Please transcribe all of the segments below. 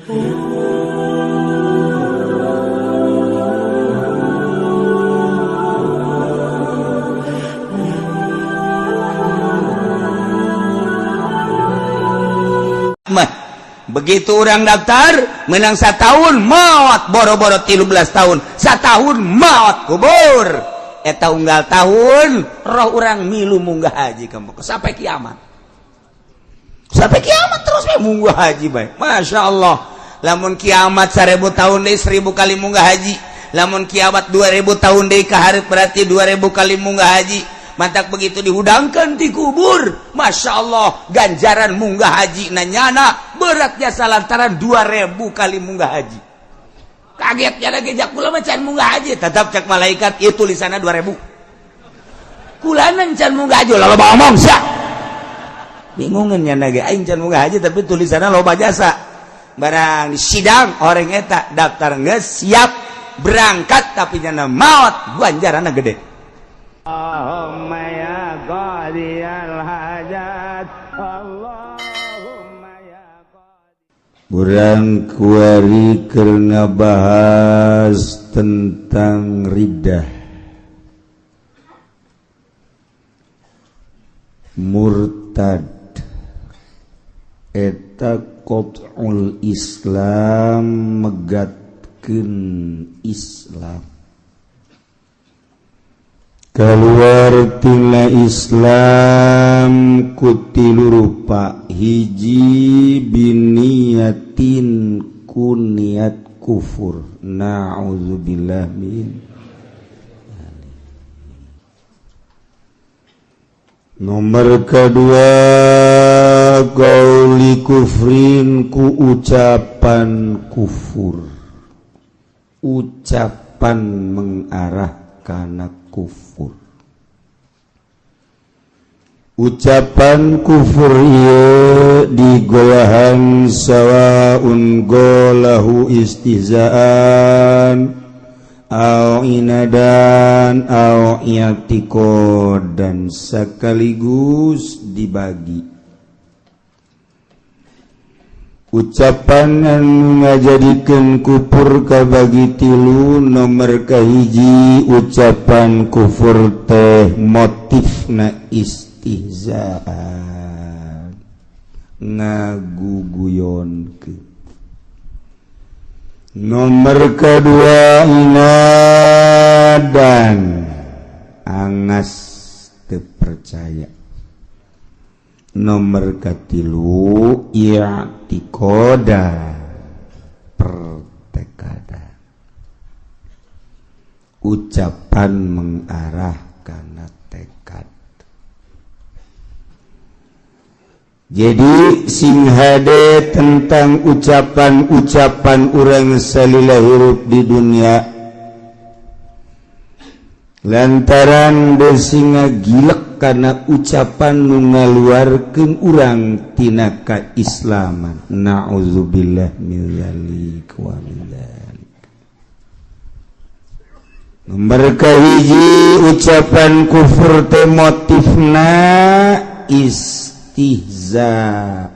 Mah begitu orang daftar menang setahun maot, boro-boro 13 tahun, setahun maot kubur. Eta unggal tahun roh orang milu munggah haji kamu sampai kiamat, sampai kiamat terus we munggah haji bae. Masya Allah, lamun kiamat 1000 tahun deui 1000 kali munggah haji, lamun kiamat 2000 tahun deui ka hareup berarti 2000 kali munggah haji. Mantak begitu dihudangkan di kubur, Masya Allah, ganjaran munggah haji nanyana beratnya salantaran 2000 kali munggah haji. Kagetnya lagi jak kula mah can munggah haji, tetap cek malaikat ieu tulisanna 2000. Kulanan can munggah haji, loba omong sia. Bingungan nya ge aing can munggah haji tapi tulisanna loba jasa. Barang di sidang orang eta daftar geus siap berangkat tapi nyana maot, ganjaranna gede. Allahumma ya qadiyal hajat, Allahumma ya qadi. Urang kuari keur ngabahas tentang riddah, murtad, eta qat'ul Islam, megatkeun Islam, keluar tina Islam ku tilu rupa. Hiji biniatin ku niat kufur, na'udzubillah min. Nomor kedua gauli kufrin ku ucapan kufur, ucapan mengarah kana kufur. Ucapan kufur ieu digoyahan sawaun golahu istihzaan au inadan au i'tiqadan, sekaligus dibagi. Ucapan anu ngajadikeun kufur kabagi tilu. Nomor kahiji ucapan kufur teh motifna istihzaan, ngaguguyonkeun. Nomor kedua inadan, angas teu percaya. Nomor katilu i'tiqoda, pertekada, ucapan mengarah kana tekad. Jadi sing hade tentang ucapan-ucapan urang salila hirup di dunia, lantaran desinga gilek karena ucapan nu ngaluarkeun urang tina kaislaman. Na'udzubillah min dzalik wa min dzalik. Nomor kahiji ucapan kufur teh motifna istihzaan,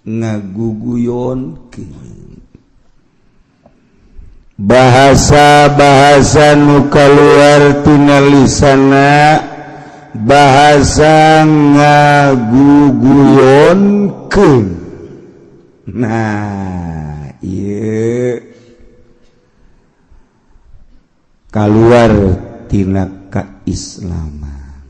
ngaguguyonkeun. Bahasa-bahasa nu kaluar tina lisana bahasa ngaguguyonkeun. Nah, ieu kaluar tina kaislaman.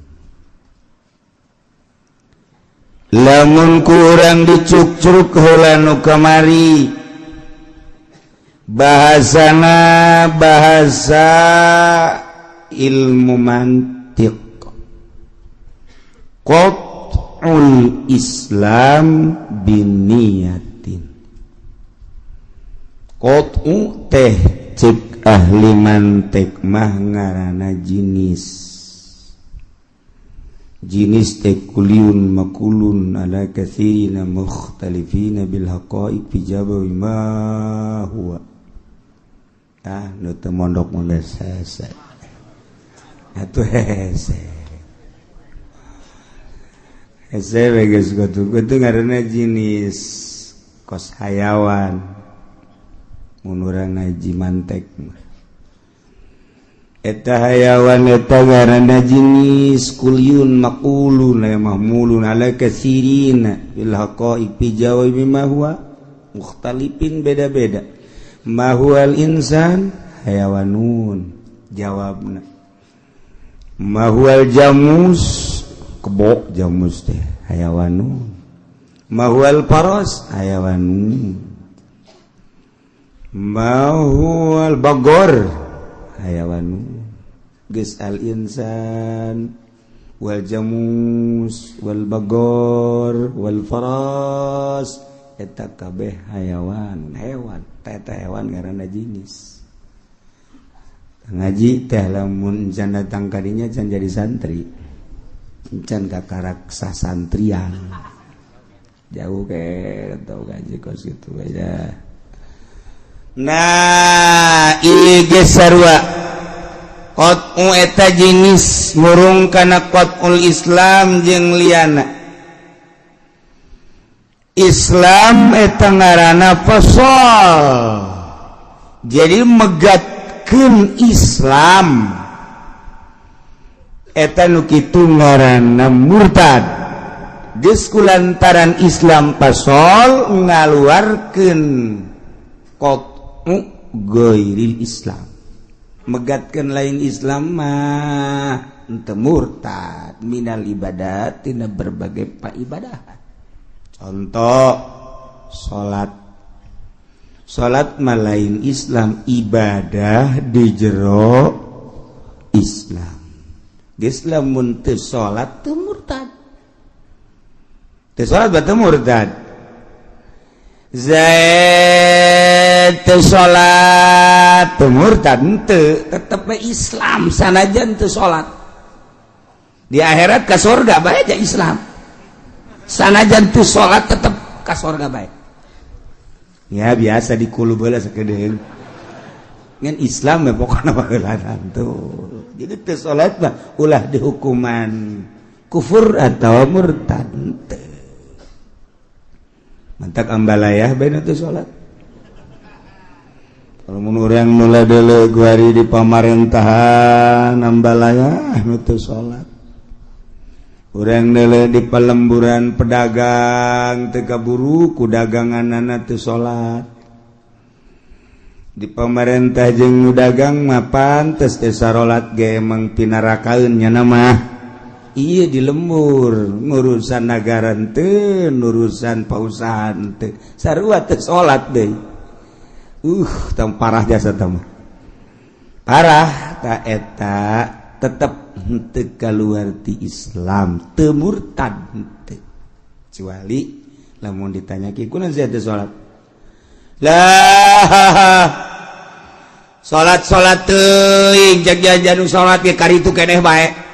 Lamun kurang dicukcruk heula nu kamari, bahasana bahasa ilmu mantiq, qat'ul Islam biniyatin. Qat'u teh cek ahli mantik mah ngaranna jinis. Jinis teh kuliun makulun ala katsirina mukhtalifina bil haqaiq fi jawabi ma huwa. Ah nu teu mondok mun hese. Atuh hese. Hese we geus gotu-gotu ngaranna jinis. Kos hayawan mun urang ngaji mantek mah. Eta hayawan eta ngaranna jenis kulyun maqulun la mahmulun ala katsirina bil haqaiq fi jawabi ma huwa mukhtalifin beda-beda. Ma huwal insan hayawanun jawabna. Ma huwal jamus kebo jamus teh hayawanun. Ma huwal paros hayawanun. Ma huwal bagor hayawanun. Geus al insan wal jamus wal bagor wal faras eta kabeh hayawan hewan. Eta hewan ngaranna jenis. Ngaji teh lamun can datang kadinya can jadi santri, can kakarak sasantrian. Jauh ke tau ngaji kos kitu aja. Nah, ieu geus sarua. Qat'u eta jenis murung kana qat'ul Islam jeung liana. Islam eta ngaranna fasal. Jadi megatkeun Islam eta nu kitu ngaranna murtad. Geus kulantaran Islam pasol ngaluarkeun qat'u ghairil Islam. Megatkeun lain Islam mah henteu murtad minal ibadat tina berbagai paibadah. Contoh salat. Salat mah lain Islam, ibadah di jero Islam. Geus lamun teu salat teu murtad. Teu salat bae teu murtad. Zaid teu salat teu murtad henteu, tetep we Islam sanajan teu salat. Di akhirat ka surga bae aja Islam. Sanajan teu salat tetep ka surga bae. Ya biasa di kulub heula sakedeung. Ngan Islam mah pokona baheula tuh. Jadi teu salat mah ulah dihukuman kufur atau murtad teu. Mantak ambalayah bae nu teu salat. Kalau mun urang nu deuleu guari di pamarentahan ambalayah nu teu salat. Urang deuleu di pelemburan pedagang teu kaburu ku daganganana teu salat. Di pamarentah jeung nu dagang mah pantes teu sarolat ge emang pinarakaeun nya mah. Ieu di lembur ngurusan nagara teu, ngurusan pausahaan teu, sarua teu salat deui. Tong parah jasa tah mah. Parah ta eta tetep henteu kaluar ti Islam, teu murtad henteu. Kecuali lamun ditanya ki kunaon sia teu salat? Lah salat-salat teuing jag jajan salat ge karitu keneh bae.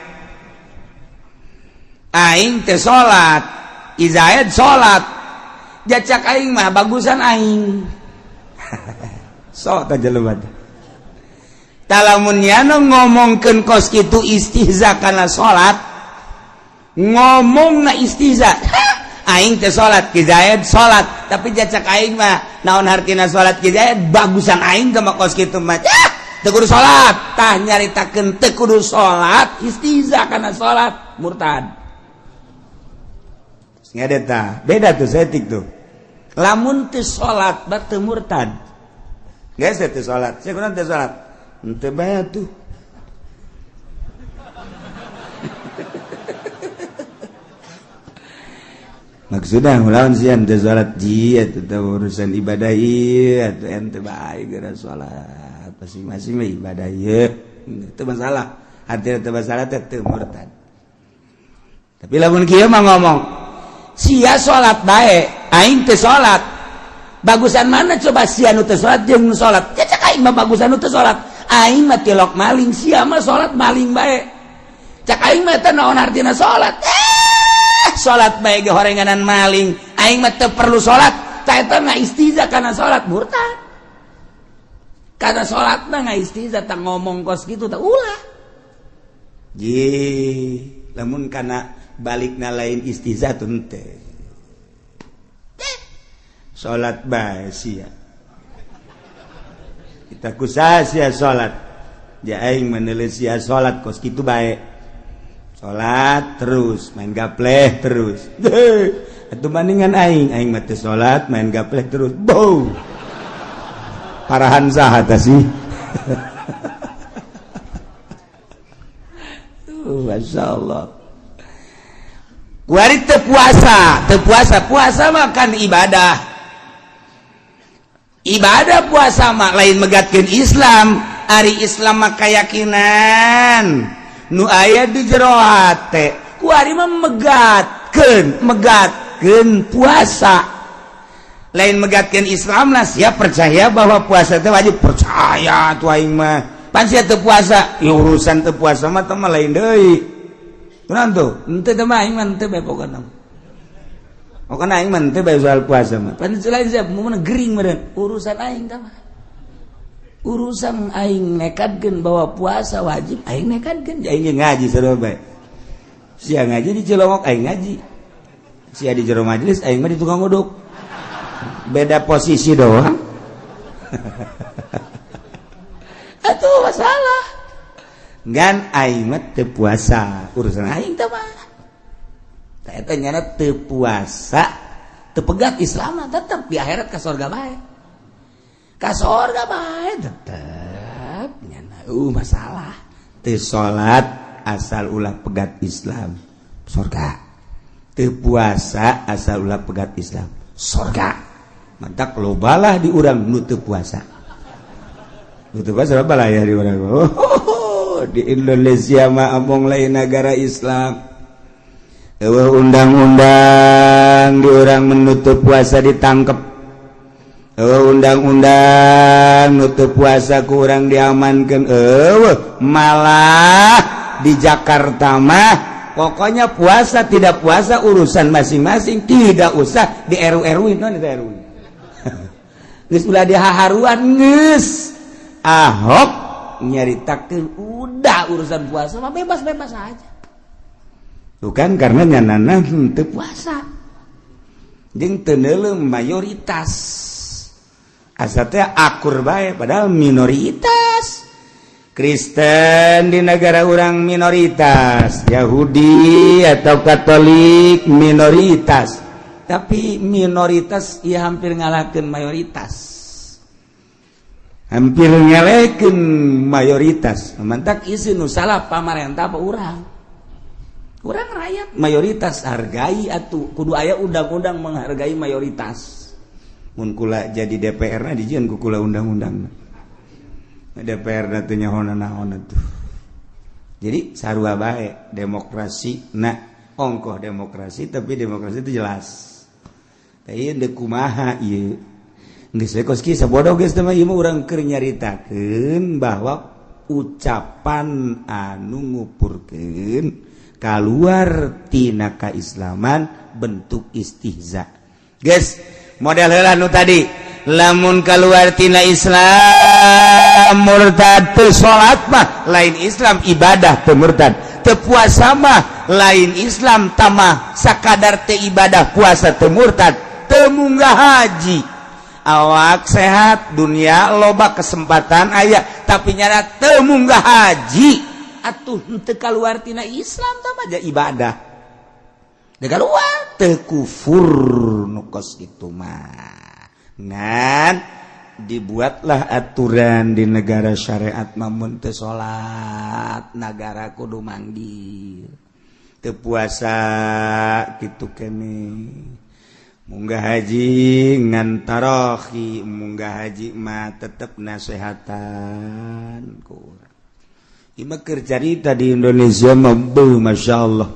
Aing teu salat, Izaid salat. Jacak aing mah bagusan aing. Sok ta jelema teh. Talamun nyana ngomongkeun kos kitu istihza kana salat, ngomongna istihza. Aing teh salat, Ki Zaid salat, tapi jacak aing mah naon hartina salat Ki Zaid bagusan aing teh mah kos kitu mah. Teu kudu salat, tah nyaritakeun teu kudu salat, istihza kana salat, murtad. Ngadeta, beda tuh setik tuh. Lamun teu salat batu murtad. Geus teu salat, sia kunaon teu salat? Henteu bae tuh. Maksudna lawan sia teu salat ji eta urusan ibadah ieu atuh ente bae geura salat. Masing-masing mah ibadah ieu. Teu masalah. Artina teu masalah teh teu murtad. Tapi lamun kieu mah ngomong sia salat bae, aing teu salat. Bagusan mana coba sia nu teu salat jeung nu salat? Cecek aing mah bagusan nu teu salat. Aing mah tilok maling, sia mah salat maling bae. Cek aing mah teh naon artina salat? Salat bae ge horenganan maling. Aing mah teu perlu salat. Ta eta mah istiza kana salat murtad. Kana salatna ngaistiza tah ngomong kos kitu tah ulah. Ye, lamun kana balikna lain istiza teu. Salat bae sia. Kita kusaha sia salat. Ja aing meneuleuh sia salat kos kitu bae. Salat terus, main gapleh terus. Atuh bandingan aing, aing mah teu salat, main gapleh terus. Bau. Parahan saha tah sih? Masya Allah. Kuari teu puasa, puasa mah kan ibadah. Ibadah puasa mah lain megatkeun Islam, ari Islam mah keyakinan nu aya di jero hate. Kuari mah megatkeun puasa. Lain megatkeun Islam lah, siap percaya bahwa puasa teh wajib, percaya tuh aing mah. Pan sia teu puasa, ya urusan teu puasa mah teh mah lain deui. Kunaon tuh? Henteu teh mah aing mah henteu bae pokona. Pokona aing mah henteu bae soal puasa mah. Pan lain sia mun gering meureun, urusan aing teh mah. Urusan aing nekadkeun bahwa puasa wajib, aing nekadkeun. Aing ngaji sarua bae. Sia ngaji di Cilongok, aing ngaji. Sia di jero majelis, aing mah di tukang uduk. Beda posisi doang. Atuh masalah. Ngan aing mah teu puasa, urusan aing teh mah. Tah eta nyana teu puasa, teu pegat Islam mah tetep di akhirat ka surga bae. Ka surga bae tetep nyana masalah. Teu salat asal ulah pegat Islam, surga. Teu puasa asal ulah pegat Islam, surga. Mantak lobalah di urang nu teu puasa. Nu teu puasa lobalah ya di urang. Oh, di Indonesia mah among lain negara Islam. Eueuh undang-undang di urang menutup puasa ditangkep. Eueuh undang-undang nutup puasa ku urang diamankeun. Eueuh malah di Jakarta mah pokoknya puasa tidak puasa urusan masing-masing, tidak usah di RU-RU non di RU. Geus ulah dihaharuan geus. Ahok nyaritakeun udah urusan puasa mah bebas-bebas aja. Bukan karena nyanana henteu puasa. Jeung teu neuleuh mayoritas. Asa teh akur bae padahal minoritas. Kristen di negara orang minoritas, Yahudi atau Katolik minoritas. Tapi minoritas ia hampir ngalahkeun mayoritas. Hampir ngalahkeun mayoritas. Mantak isi nu salah pamarentah apa urang? Urang rakyat mayoritas hargai atuh kudu aya undang-undang menghargai mayoritas. Mun kula jadi DPR na dijieun ku kula undang-undang. DPR na teu nyaho naon atuh. Jadi sarua bae demokrasi na ongkoh demokrasi tapi demokrasi itu jelas. Tah ieu deuk kumaha ieu? Geus we kos kieu sabodoh geus teh mah ieu mah urang keur nyaritakeun bahwa ucapan anu ngupurkeun kaluar tina kaislaman bentuk istihza. Geus model heula nu tadi lamun kaluar tina Islam murtad, teu salat mah lain Islam ibadah teu murtad, teu puasa mah lain Islam tamah sakadar teu ibadah puasa teu murtad, teu munggah haji. Awak sehat dunia loba kesempatan aya tapi nyana teu munggah haji atuh henteu kaluar tina Islam tah aja ibadah. Teu kaluar teu kufur nu kos kitu mah. Ngan dibuatlah aturan di negara syariat mamun teu salat nagara kudu manggil, teu puasa kitu keneh. Munggah haji ngan tarohi, munggah haji mah tetep nasehatan ku urang. Ieu mah keur carita di Indonesia mah beuh masyaallah.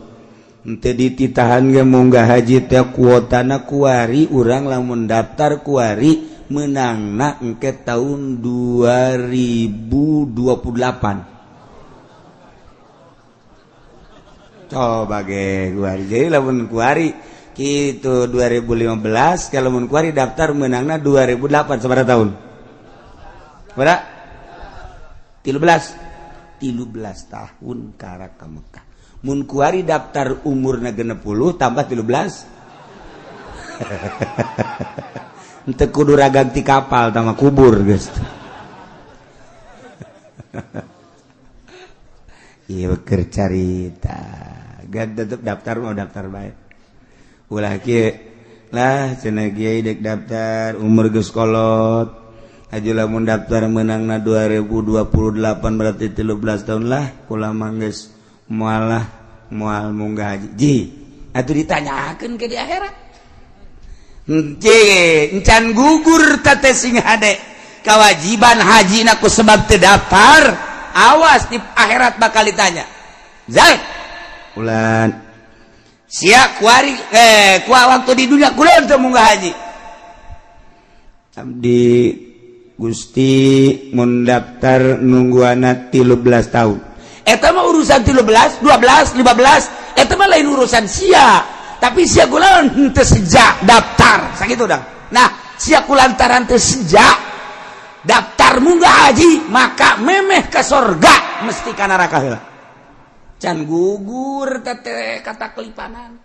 Henteu dititahan ge munggah haji teh kuotana kuari urang lamun daftar kuari meunangna engke tahun 2028. Coba ge kuari jadi lamun kuari kitu 2015 kalau mun kuari daftar meunangna 2008 sabaraha tahun? Sabaraha? 13 tahun karak ka Mekah. Mun kuari daftar umurna 60 tambah 13. Henteu kudu ragag ti kapal tama kubur geus. Ieu keur carita. Gak tetep daftar mau daftar bae. Ulah kieu lah cenah kiai dek daftar umur geus kolot. Aju lamun daftar meunangna 2028 berarti 13 tahun lah kula mah geus moal lah moal munggah haji. Ji, atuh ditanyakeun ke di akhirat. Encan gugur tate sing hade kewajiban haji naku sebab terdaftar, awas di akhirat bakal ditanya. Zaid ulan sia kuari kuah waktu di dunia kula teu munggah haji. Abdi Gusti mun daftar nungguana 13 tahun. Eta mah urusan 13, 12, 15, eta mah lain urusan sia. Tapi sia kula teu sejak daftar sakitu dang. Nah, sia kulantaran teu sejak daftar munggah haji, maka memeh ke sorga mesti ka neraka heula. Can gugur teh kata kelipanan.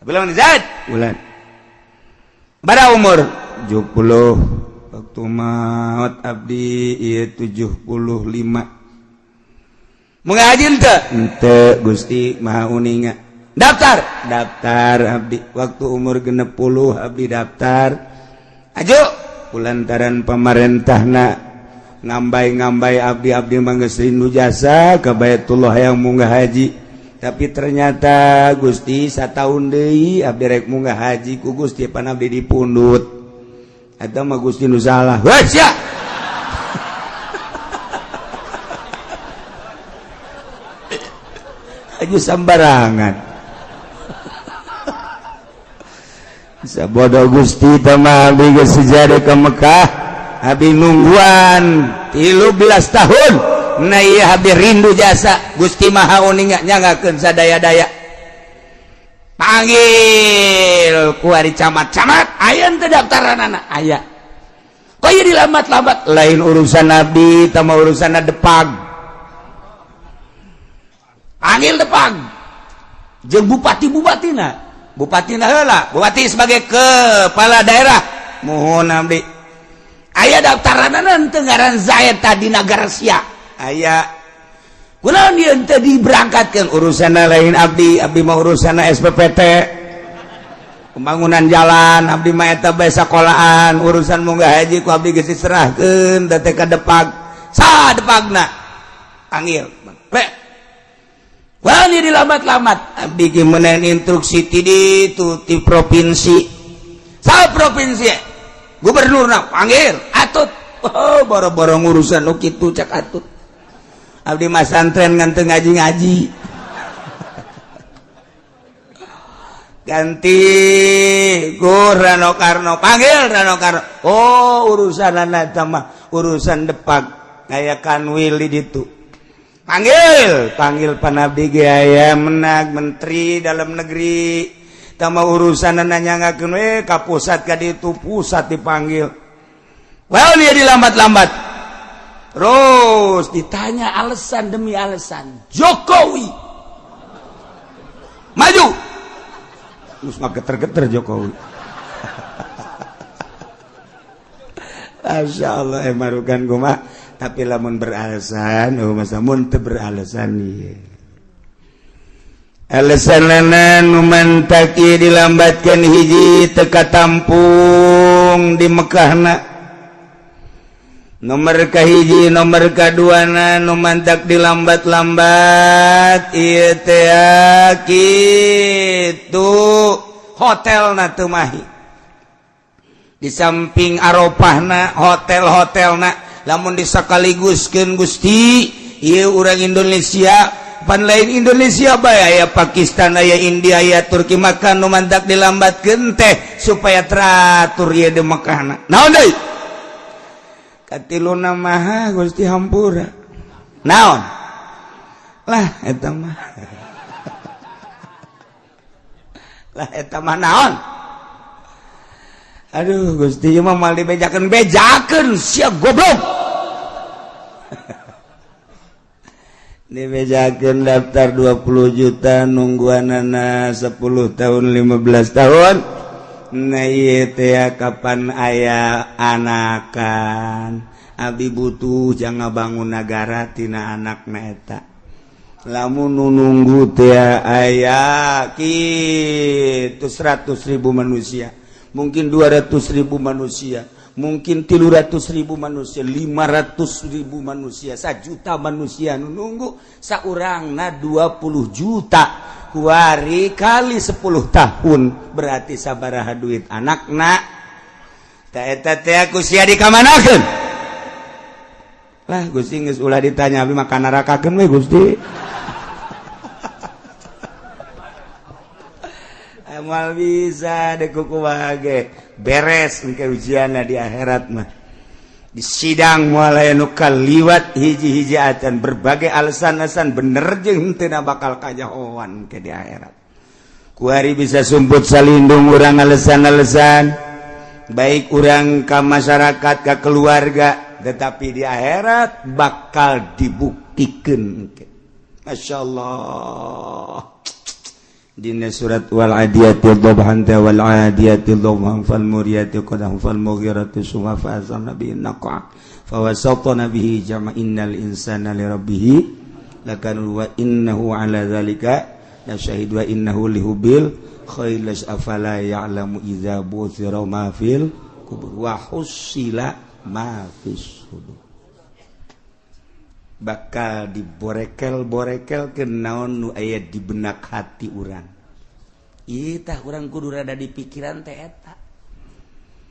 Tapi lamun Zaid ulan. Bara umur 70 waktu maut abdi ieu 75. Munggah haji henteu? Henteu Gusti Maha Uninga. Daftar, daftar abdi waktu umur 60 abdi daftar. Aju kulantaran pemerintahna ngambay-ngambay abdi-abdi manggeus rindu jasa ka Baitullah yang munggah haji. Tapi ternyata Gusti sataun deui abdi rek munggah haji ku Gusti pan abdi dipundut. Eta mah Gusti nu salah. Weh sia. Aju sambarangan. Sabodo Gusti tama abdi geus sejarah ke Mekah, abdi nungguan 13 tahun. Nah ieu abdi rindu jasa Gusti Maha Uninga nyangakeun sadaya-daya. Panggil ku ari camat-camat, aya teu daftaranana? Aya. Kok ieu dilambat-lambat? Lain urusan abdi, tama urusanna Depag. Panggil Depag. Jeung bupati-bupatina. Bupati heula, bupati sebagai kepala daerah mohon abdi. Aya daftaranana teu ngaran Zaid tadi Nagar sia. Aya. Kunaon ieu teu diberangkatkeun? Urusanna lain abdi, abdi mah urusanna SPPT. Pembangunan jalan, abdi mah eta bae sakolaan, urusan munggah haji ku abdi geus diserahkeun teh ka Depag. Saha Depagna? Panggil. Pe. Wah, ini dilambat-lambat. Abdi gimana instruksi ti ditu ti provinsi. Sa provinsi gubernurna panggil atut. Oh, boro-boro ngurusan nu kitu cak atut. Abdi mah santren ngan teu ngaji-ngaji. Ganti Gur Rano Karno, panggil Rano Karno. Oh, urusanana eta mah urusan Depag aya kanwil di ditu. Panggil, panggil panabdi ge aya menag menteri dalam negeri. Tama urusan nanyangakeun we ka pusat ka ditu, pusat dipanggil. Well, dia dilambat-lambat. Terus ditanya alasan demi alasan. Jokowi maju. Terus mah geter-geter Jokowi. Masya Allah emarukan gua. Tapi lamun beralasan, oh masa mun teu beralasan ieu. Alasanana nu mantak ieu dilambatkeun hiji teu katampung di Mekahna. Nomor kahiji, nomor kaduana nu mantak dilambat-lambat ieu teh kitu hotelna teu mahi. Di samping Arafahna, hotel-hotelna lamun disakaliguskeun Gusti ieu urang Indonesia pan lain Indonesia bae aya Pakistan aya India aya Turki maka nu mantak dilambatkeun teh supaya teratur ieu di Mekahna. Naon deui? Katiluna mah Gusti hampura. Naon? Lah eta mah. Lah eta mah naon? Aduh Gusti ieu mah moal dibejakeun bejakeun sia goblok. Dibejakeun daftar 20 juta nungguanana 10 tahun 15 tahun. Nah ieu teh kapan aya anakan abdi butuh jangan bangun nagara tina anakna eta. Lamun nu nunggu teh aya kitu 100.000 manusia, mungkin 200.000 manusia, mungkin 300.000 manusia, 500.000 manusia, 1 juta manusia nu nunggu saurangna 20 juta kuari kali 10 tahun berarti sabaraha duit anakna. Ta eta teh ku sia dikamanakeun? Lah Gusti geus ulah ditanya abi mah kanarakakeun we Gusti. Amal bisa deh kukumaha ge beres engke ujianna di akhirat mah. Di sidang moal aya nu kaliwat hiji-hiji acan berbagai alasan-alasan bener jeung teu bakal kajahoan ke di akhirat. Kuari bisa sumput salindung urang alasan-alasan baik urang ka masyarakat ka keluarga, tetapi di akhirat bakal dibuktikan. Masya Allah. Dina surat wal adiyati dhabhan wal adiyati dhabhan fal muriyati qadhan fal mughirati subha fa azamna bihi naqa fa wasatna bihi jama innal insana li rabbih lakanu wa innahu ala zalika la syahid wa innahu lihubil khair afala ya'lamu idza buthira ma fil kubur wa husila ma fis sudur. Bakal diborekel-borekel ke naon nu aya di benak hati urang. Ieu tah urang kudu rada di pikiran teh eta.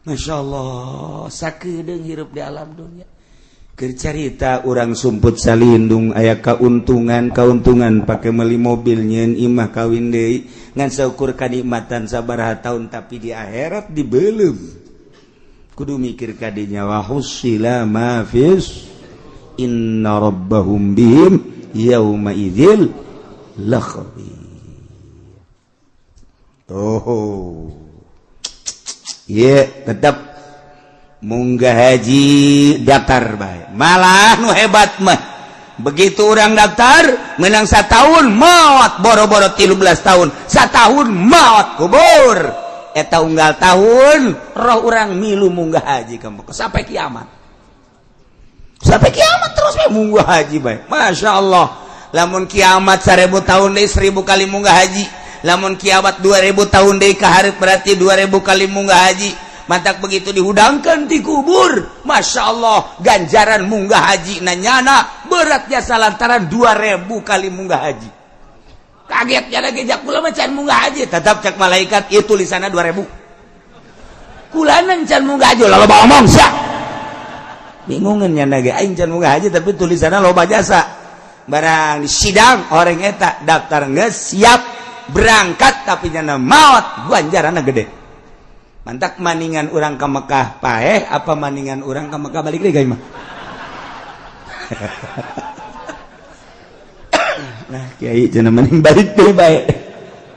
Masya Allah, sakedeung hirup di alam dunia. Keur carita urang sumput salindung aya kauntungan-kauntungan pake meuli mobil nyieun imah kawin deui ngan saukur kanikmatan sabaraha taun tapi di akhirat dibeuleum. Kudu mikir ka dinya wa husila ma fis inna rabbahum bihim yauma idzil lakhabir. Oh. Ye, tetap munggah haji daftar bae. Malah nu hebat mah. Begitu orang daftar menang 1 tahun maot boro-boro 13 tahun, 1 tahun maot kubur. Eta unggal tahun roh urang milu munggah haji ka Mekah sampai kiamat. Sampai kiamat terus we munggah haji bae. Masya Allah. Lamun kiamat 1000 tahun deui 1000 kali munggah haji. Lamun kiamat 2000 tahun deui ka hareup berarti 2000 kali munggah haji. Mantak begitu dihudangkeun di kubur, Masya Allah ganjaran munggah haji nanyana beratnya salantaran 2000 kali munggah haji. Kagetnya lagi jak kula mah can munggah haji, tetap cak malaikat ieu tulisanna 2000. Kulanan can munggah haji loba omong sia. Bingungan nyana ge aing can munggah haji tapi tulisanna loba jasa. Barang di sidang orang eta daftar geus siap berangkat tapi nyana maot ganjaranna gede. Mantak maningan urang ka Mekah paeh apa maningan urang ka Mekah balik deui ka imah. Nah kiai cenah maning balik deui bae.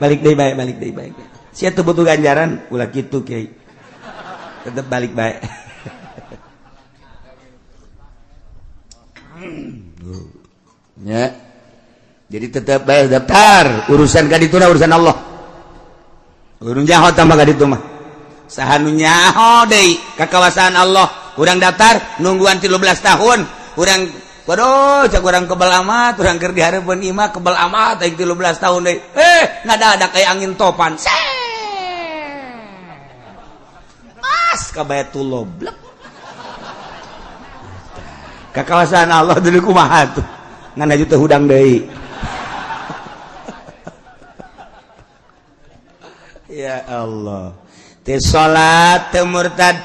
Balik deui bae, balik deui bae. Sia teu butuh ganjaran ulah kitu kiai. Tetep balik bae. Ya. Jadi tetap bae daftar, urusan ka dituna urusan Allah. Urun nyaho tambah ka ditu mah. Saha nu nyaho deui ka kawasaan Allah. Urang daftar nungguan 13 tahun, urang waduh cak urang kebel amat, urang keur dihareupeun imah kebel amat aing 13 tahun deui. Ngadadak kayak angin topan. Pas ka Baitullah blek. Ka kawasaan Allah deui kumaha tuh. Ngan aju teu hudang deui. Ya Allah. Teu salat teu murtad,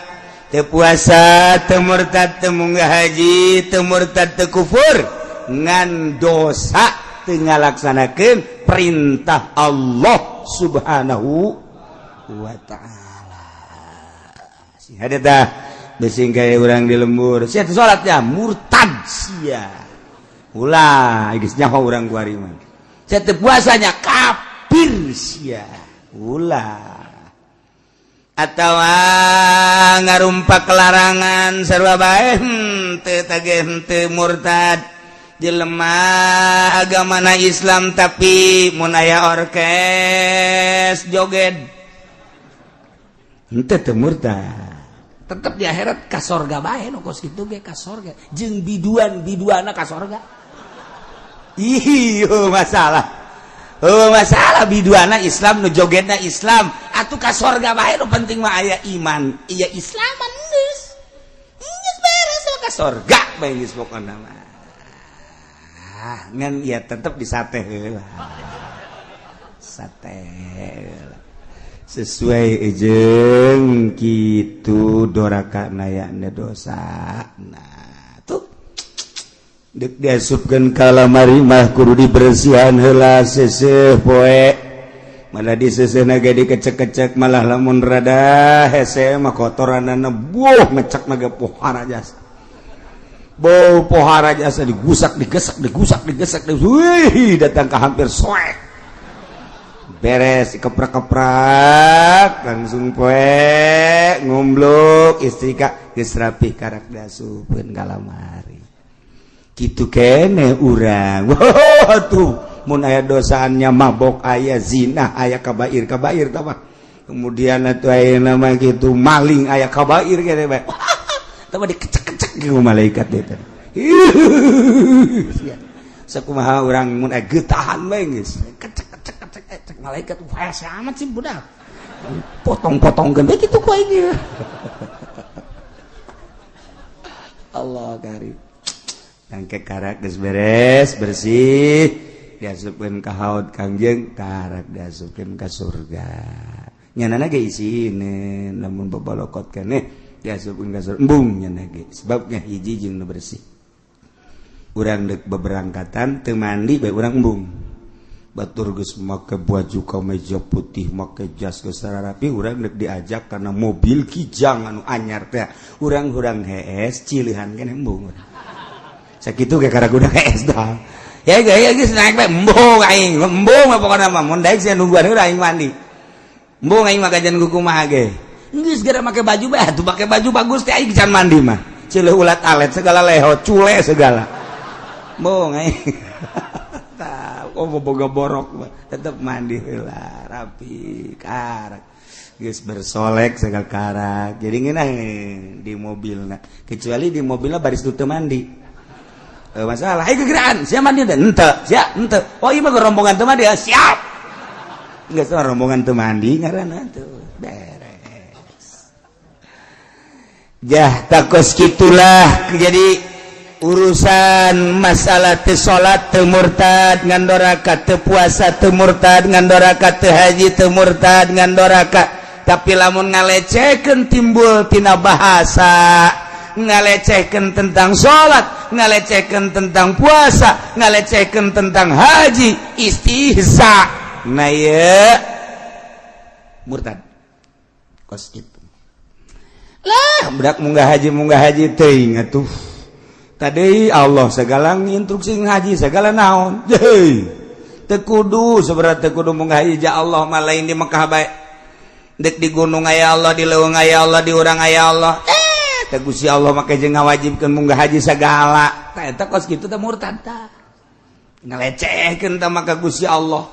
teu puasa teu murtad, teu munggah haji teu murtad, teu kufur, ngan dosa teu ngalaksanakeun perintah Allah Subhanahu wa taala. Si hade tah beusi gawe urang di lembur, sia teu salatnya murtad sia. Ulah geus nyaho urang kuari mah. Sia teu puasanya kafir sia. Ulah. Atau ngarumpak larangan sarua bae henteu tage henteu murtad. Jelema agamana Islam tapi mun aya orkes joget. Henteu teu murtad. Tetep di akhirat ka sorga bae nu kos kitu ge ka sorga. Jeung biduan-biduana ka sorga. Ih, masalah. Oh, masalah biduana Islam nu jogetna Islam atuh ka sorga bae nu penting mah aya iman. Iya Islaman geus. Geus beres ka sorga bae geus pokona mah. Ah, ngan ya tetep disate heula. Sate heula. Sesuai jeung kitu doraka nayana dosa. Nah, tuh dek diasupkeun ka lamari mah kudu dibersihan heula seuseuh poe. Malah diseuseuna ge dikecek-kecek malah lamun rada hese mah kotoranana buh ngecek na ge pohara jasa. Bau pohara jasa digusak digesek digusak digesek wih datang ka hampir soek. Beres keprak-keprak langsung poe ngumbluk istri ka geus rapih karak diasupkeun ka lamari. Kitu kene urang. Wah tuh mun aya dosaannya mabok aya zina aya kabair-kabair tah mah. Kemudian atuh ayeuna mah kitu maling aya kabair kene bae. Tah mah dikecek-kecek ku malaikat teh. Sakumaha urang mun aya getahan bae geus kecek cek malaikat wah amat sih budak potong-potong gede gitu ku aing. Allah karim. Tangke karak geus beres bersih diasupkeun ka haud Kangjeng karak diasupkeun ka surga. Nyanana ge isine lamun babalokot keneh diasupkeun ka surga embung nyana ge sebab nya hiji jeung nu bersih. Urang deuk beberangkatan teu mandi bae urang embung. Batur geus make baju kameja putih make jas geus rapi urang deuk diajak kana mobil kijang anu anyar teh urang-urang hees cilihan keneh embung. Sakitu ge karaguda hees dah. Ya ge geus naik bae embung aing embung mah pokona mah mun daek sia nungguan heula aing mandi. Embung aing mah kajian ku kumaha ge. Geus gara make baju bae atuh make baju bagus teh aing can mandi mah. Ceuleuh ulat alet segala leho cule segala. Embung aing. Oh boga borok tetep mandi heula rapi karak geus bersolek segala karak jadi ngeunah di mobilna kecuali di mobilna baris teu mandi masalah ayo gegeraan sia mandi teh henteu sia henteu oh ieu mah rombongan teu mandi siap geus rombongan teu mandi ngaranna tuh beres jah takos kitulah jadi urusan masalah teu salat teu murtad ngan doraka teu puasa teu murtad ngan doraka teu haji teu murtad ngan doraka tapi lamun ngalecehkeun timbul tina bahasa ngalecehkeun tentang salat ngalecehkeun tentang puasa ngalecehkeun tentang haji istihza nah ieu murtad kos kitu lah budak munggah haji teuing atuh tadi Allah segala instruksi haji segala naon heuy teu kudu seberat teu kudu munggah haji ja Allah mah lain di Mekah bae deuk di gunung aya Allah di leuweung aya Allah di urang aya Allah teh Gusti Allah make jeung ngawajibkeun munggah haji segala tah eta kos kitu teh murtad tah ngalecehkeun tah maka Gusti Allah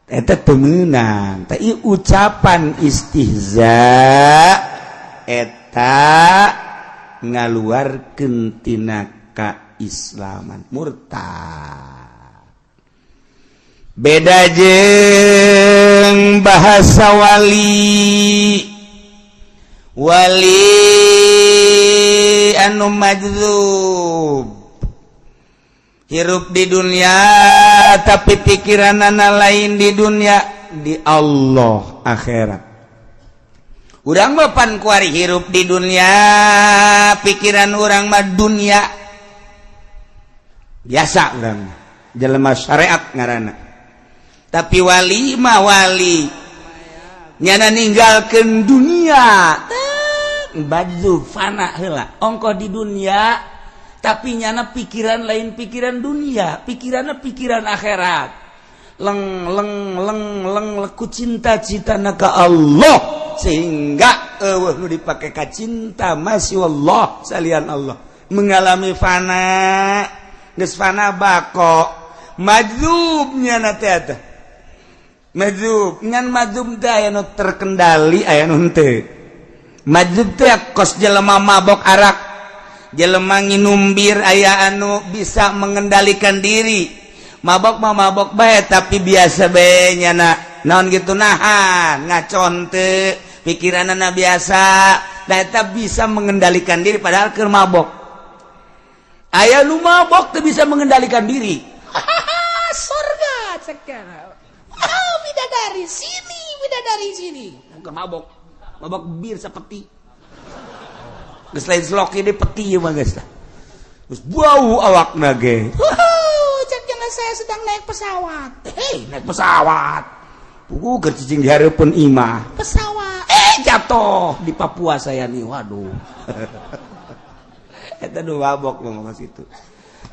eta teu meunang tah ieu ucapan istihza eta ngaluarkeun tina kaislaman murtad. Beda jeung bahasa wali wali anu majdzub hirup di dunia tapi pikiranana lain di dunia di Allah akhirat. Urang mah pan kuari hirup di dunia pikiran urang mah dunia biasa urang jelema syariat ngaranna tapi wali mah wali nyana ninggalkeun dunia baju fana heula ongkoh di dunia tapi nyana pikiran lain pikiran dunia pikiranna pikiran akhirat leng leng leng leng leku cinta-cita na ka Allah sehingga eueuh nu dipake ka cinta masih Allah salian Allah mengalami fana geus fana bako majzubnya na teh. Majzub ngan majzub teh aya nu terkendali aya nu henteu. Majzub teh kos jelema mabok arak, jelema nginum bir aya anu bisa mengendalikan diri. Mabok mah mabok bae tapi biasa bae nyana. Naon gitu nahan, ngacon teu, pikiranana biasa. Da eta bisa mengendalikan diri padahal keur mabok. Aya nu mabok teu bisa mengendalikan diri. Hahaha, surga sekarang. Oh, bidadari sini, bidadari sini. Bukan mabok, mabok bir sepeti. Geus lain slok ini peti mah geus lah. Geus bau awakna ge. Wuh, cek jangan saya sedang naik pesawat. Hei, naik pesawat. Pugu keur cicing di hareupeun imah. Pesawat. Jatuh di Papua saya nih, waduh. Eta nu mabok mah kos kitu.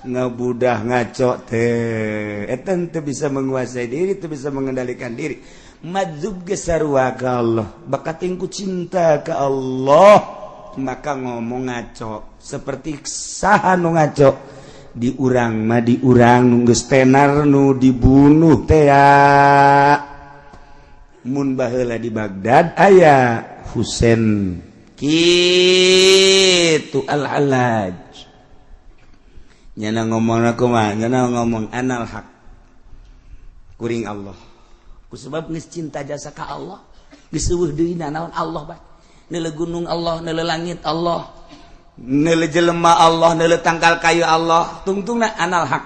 Ngabudah ngaco teh eta teu bisa menguasai diri, teu bisa mengendalikan diri. Majzub ge sarua ka Allah, bakating ku cinta ka Allah maka ngomong ngaco seperti saha nu ngaco di urang mah di urang nu geus tenar nu dibunuh teh ya. Mun baheula di Baghdad aya Husain kitu Al-Hallaj. Nyana ngomong aku mah, nyana ngomong anal hak. Kuring Allah. Ku sebab geus cinta jasa ka Allah, geus eueuh deui naon Allah bae. Neuleu gunung Allah, neuleu langit Allah, neuleu jelema Allah, neuleu tangkal kayu Allah, tungtungna anal hak.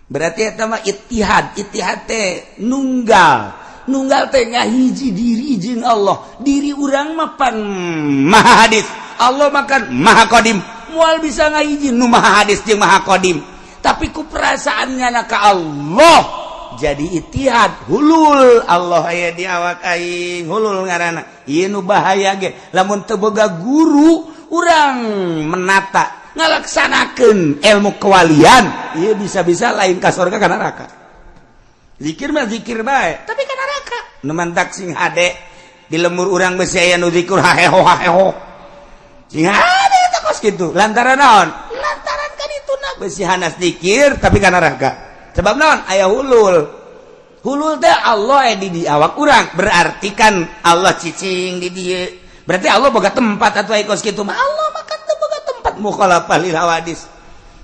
Berarti eta mah ittihad, ittihad teh nunggal. Nunggal teh ngahiji diri jeung Allah. Diri urang mah pan maha hadis. Allah makan maha qadim. Moal bisa ngahiji nu maha hadis jeung maha qadim, tapi ku perasaannya na ka Allah jadi ittihad hulul Allah aya di awak aing hulul ngaranna. Ieu nu bahaya ge lamun teu boga guru urang menata ngalaksanakeun ilmu kewalian ieu bisa-bisa lain ka surga ka neraka. Zikir mah zikir bae tapi ka neraka. Nu mantak sing hade di lemur urang besi aya nu zikir haheho haheho sing hade kos gitu lantaran naon lantaran kan itu na besi hanas dikir tapi kana neraka sebab naon aya hulul hulul teh Allah di awak urang berarti kan Allah cicing di dieu berarti Allah boga tempat atuh aya kos kitu mah Allah mah kan teu boga tempat mukhalafah lil hawadis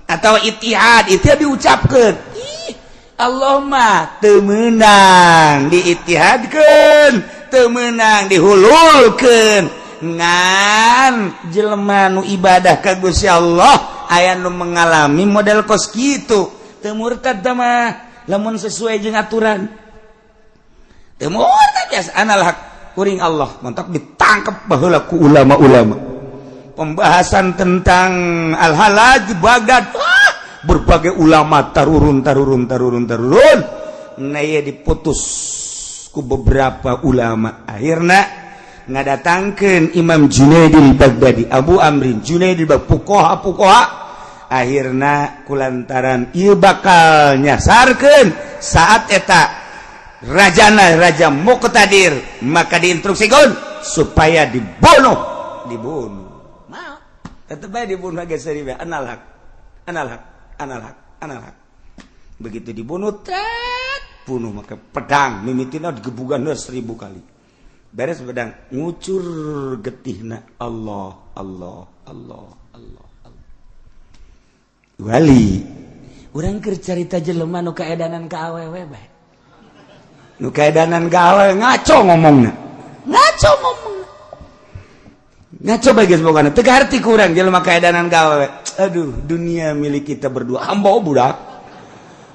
atau ittihad ittihad diucapkeun ih Allah mah teu meunang diittihadkeun teu meunang dihululkeun ngan jelema nu ibadah ka Gusti Allah aya nu mengalami model kos kitu teu murtad mah lamun sesuai jeung aturan teu murtad biasa anal hak kuring Allah mantak ditangkep baheula ku ulama-ulama pembahasan tentang al-Hallaj Baghdad berbagai ulama tarurun tarurun tarurun tarurun nah ieu diputus ku beberapa ulama akhirna ngadatangkeun Imam Junaidil Baghdadi Abu Amrin Junaidil Baghdadi pukoha pukoha akhirna kulantaran ieu bakal nyasarkeun saat eta rajana raja Muqtadir maka diinstruksikeun supaya dibunuh dibunuh mau tetep bae dibunuh geus seuri bae anal hak anal hak anal hak anal hak begitu dibunuh tet bunuh maka pedang mimitina digebugan 1000 kali beres pedang ngucur getihna Allah Allah Allah Allah Allah wali urang keur carita jelema nu kaedanan ka awewe bae nu kaedanan ka awewe ngaco ngomongna ngaco ngomongna ngaco bae geus bogana teu kaharti ku urang jelema kaedanan ka awewe aduh dunia milik kita berdua hamba budak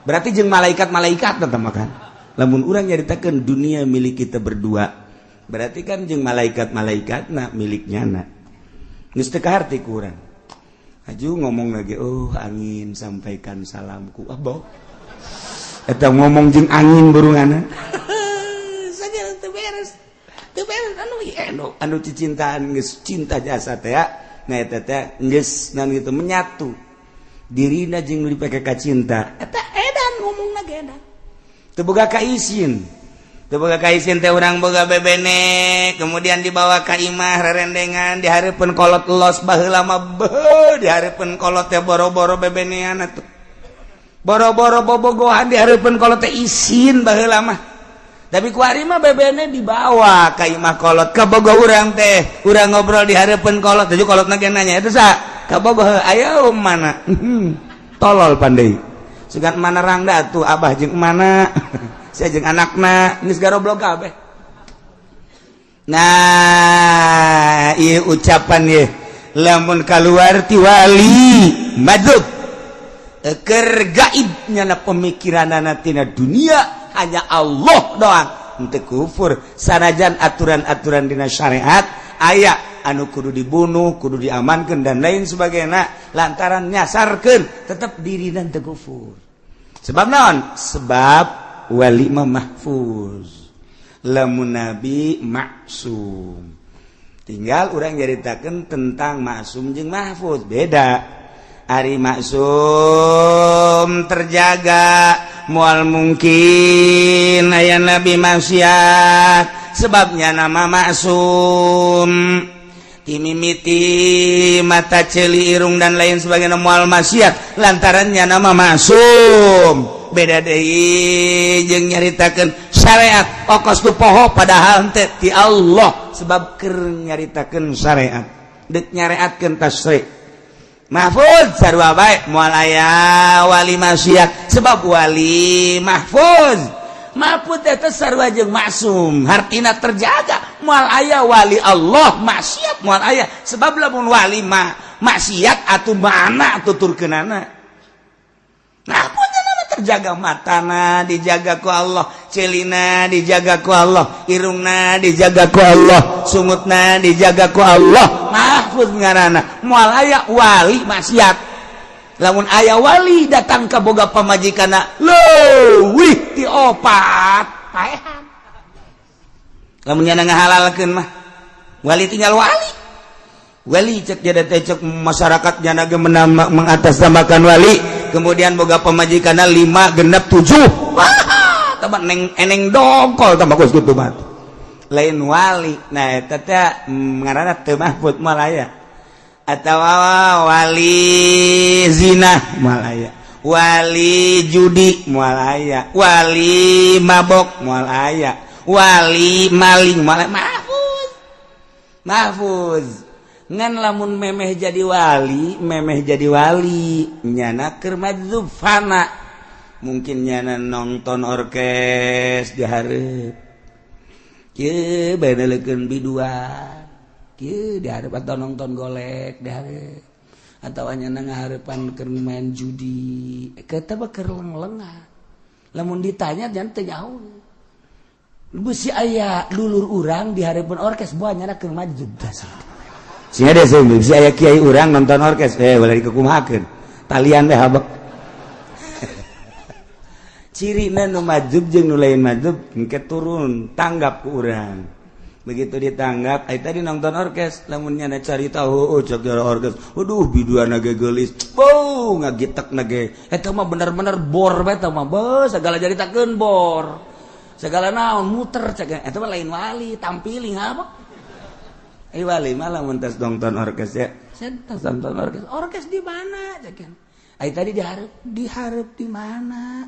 berarti jeung malaikat-malaikat teh mah kan lamun urang nyaritakeun dunia milik kita berdua berarti kan jeung malaikat-malaikat na miliknya na geus teu kaharti ku urang aju ngomong lagi oh angin sampaikan salamku abah eta ngomong jeung angin burungana sagala teu beres teu beres anu anu anu cicintaan geus cinta jasa teh nah eta teh geus naon gitu menyatu dirina jeung nu dipake ka cinta eta edan ngomongna ge edan teu boga kaisin teu boga kaisin teh urang boga bebene kemudian dibawa ka imah rerendengan di hareupeun kolot los baheula mah beuh di hareupeun kolot teh boro-boro bebenean atuh boro-boro bobogohan di hareupeun kolot teh isin baheula mah Tapi kuari mah BBN dibawa ka imah kolot, kabogoh urang teh, urang ngobrol di hareupeun kolot, jadi kolot ge nanya, "Eta sa kabogoh?" "Ayo mana?" Tolol pandai. Sugan mana rangda tuh abah jeung mana? Saya jeung anakna geus garoblog kabeh. Nah, ieu ucapan ye lamun kaluar ti wali madzub keur gaib nyana pemikiranana tina dunia hanya Allah doang, henteu kufur sanajan aturan-aturan dina syariat aya anu kudu dibunuh, kudu diamankan dan lain sebagainya, lantaran nyasarkeun tetep dirina teu kufur. Sebab naon? Sebab wali mah mahfuz, lamun nabi maksum. Tinggal urang nyaritakeun tentang maksum jeung mahfuz beda. Ari maksum terjaga, mual mungkin aya nabi maksiat, sebabnya nama maksum timimiti mata, ceuli, irung dan lain sebagainya mual maksiat lantarannya nama maksum. Beda deui jeung nyaritakeun syariat okos tu poho padahal teh ti Allah, sebab keur nyaritakeun syariat deuk nyareatkeun tasyri'. Mahfuz sarua bae moal aya wali maksiat sebab wali mahfuz. Mahfuz eta sarua jeung maksum, hartina terjaga. Moal aya wali Allah maksiat, moal aya, sebab lamun wali mah maksiat atuh mana tuturkeunana. Mahfuz nama terjaga, matana dijaga ku Allah, celina dijaga ku Allah, irungna dijaga ku Allah, sungutna dijaga ku Allah. Mahfuz ngaranna, moal aya wali maksiat. Lamun aya wali datang ka boga pamajikanna leuwih ti opat, paehan. Lamun nyana ngahalalkeun mah wali tinggal wali. Wali cek jadi teh cek masyarakat nyana ge mengatasnamakan wali, kemudian boga pamajikanna 5 genep 7, wah tambah neng eneng dongkol tambah geus kitu mah lain wali. Nah, eta teh ngaranna teu mahfud, moal aya. Atawa wali zina moal aya, wali judi moal aya, wali mabok moal aya, wali maling moal aya. Mahfuz, mahfuz. Ngan lamun memeh jadi wali, memeh jadi wali nyana keur madzub fana, mungkin nyana nonton orkes di hareup kieu bae, leukeun biduan kieu di hareup, atau nonton golek di hareup, atau nyana ngahareupan keur main judi, eta mah keur leng-lengan. Lamun ditanya jangan teu nyaho. Bisi aya lulur urang di hareupeun orkes, buah nyana keur madzub. Sehingga deh, bisi aya kiai urang nonton orkes, boleh dikukumahakeun talian deh habek. Ciri nu madzub jeung nu lain madzub engke turun tanggap ku urang. Begitu ditanggap, ai tadi nonton orkes, lamun nyana cari tahu, oh cek jara orkes, waduh biduan ge geulis, beuh ngagitek ge eta mah bener-bener bor bae eta mah, beuh segala jaritakeun bor, segala naon muter cek, eta mah lain wali, tampiling apa. Eh, wali mah lamun tos nonton orkes ya, tos nonton orkes, orkes di mana cek, ai tadi dihareup, dihareup di mana,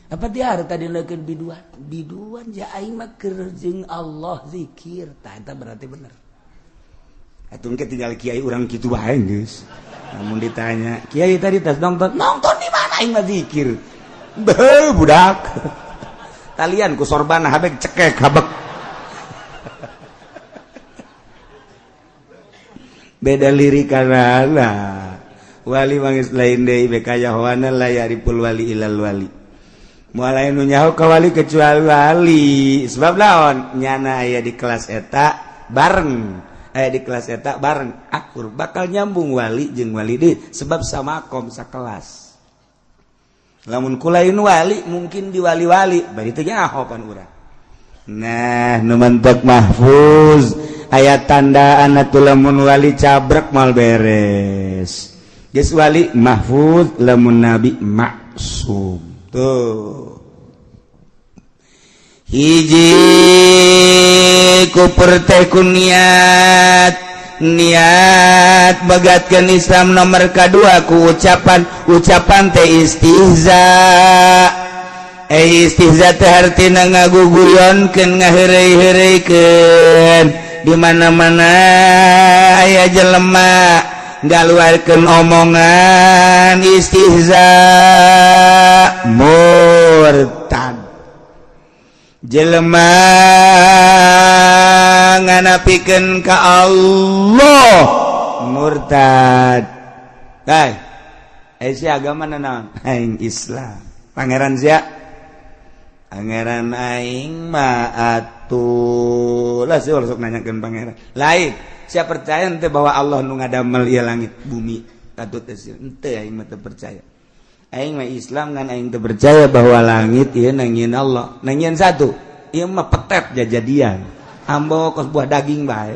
apa dihareup tadi leukeun biduan, biduan ja aing mah keur jeung Allah zikir. Tah eta berarti bener. Atuh engke tinggal kiai urang kitu bae geus. Lamun ditanya, "Kiai tadi tas nonton?" "Nonton di mana, aing mah zikir." Beuh budak. Talian ku sorbana habek cekek habek. Beda lirikanana. Wali mangis lain deui bekayahoana la yariful wali ilal wali. Moal aya nu nyaho ka wali kecuali wali. Sebab naon? Nyana aya di kelas eta bareng. Aya di kelas eta bareng akur bakal nyambung wali jeung wali deui sebab samakom sakelas. Lamun kulain wali mungkin di wali-wali bari teu nyaho pan urang. Nah, nu mentok mahfuz aya tandaan atuh lamun wali cabrek mal beres. Geus wali mahfuz, lamun nabi maksum. Tuh. Hiji kupur teh ku niat, niat begatkeun Islam. Nomor kedua ku ucapan, ucapan teh istihza. Istihza teh hartina ngaguguyonkeun, ngaheureuy-heureuikeun. Di mana-mana aya jelema ngaluarkeun omongan istihza, murtad. Jelema nganapikeun ka Allah, murtad. Hai, sia agama naon? Aing Islam. Pangeran sia? Pangeran aing mah atuh lah, sih sok nanyakeun pangeran. Lain, sia percaya ente bahwa Allah nu ngadamel ieu langit bumi katut teh? Ente, aing mah teu percaya. Aing mah Islam, ngan aing teu percaya bahwa langit ieu nangieun Allah. Nangieun satu. Ieu mah petet jajadian. Ambo kos buah daging bae.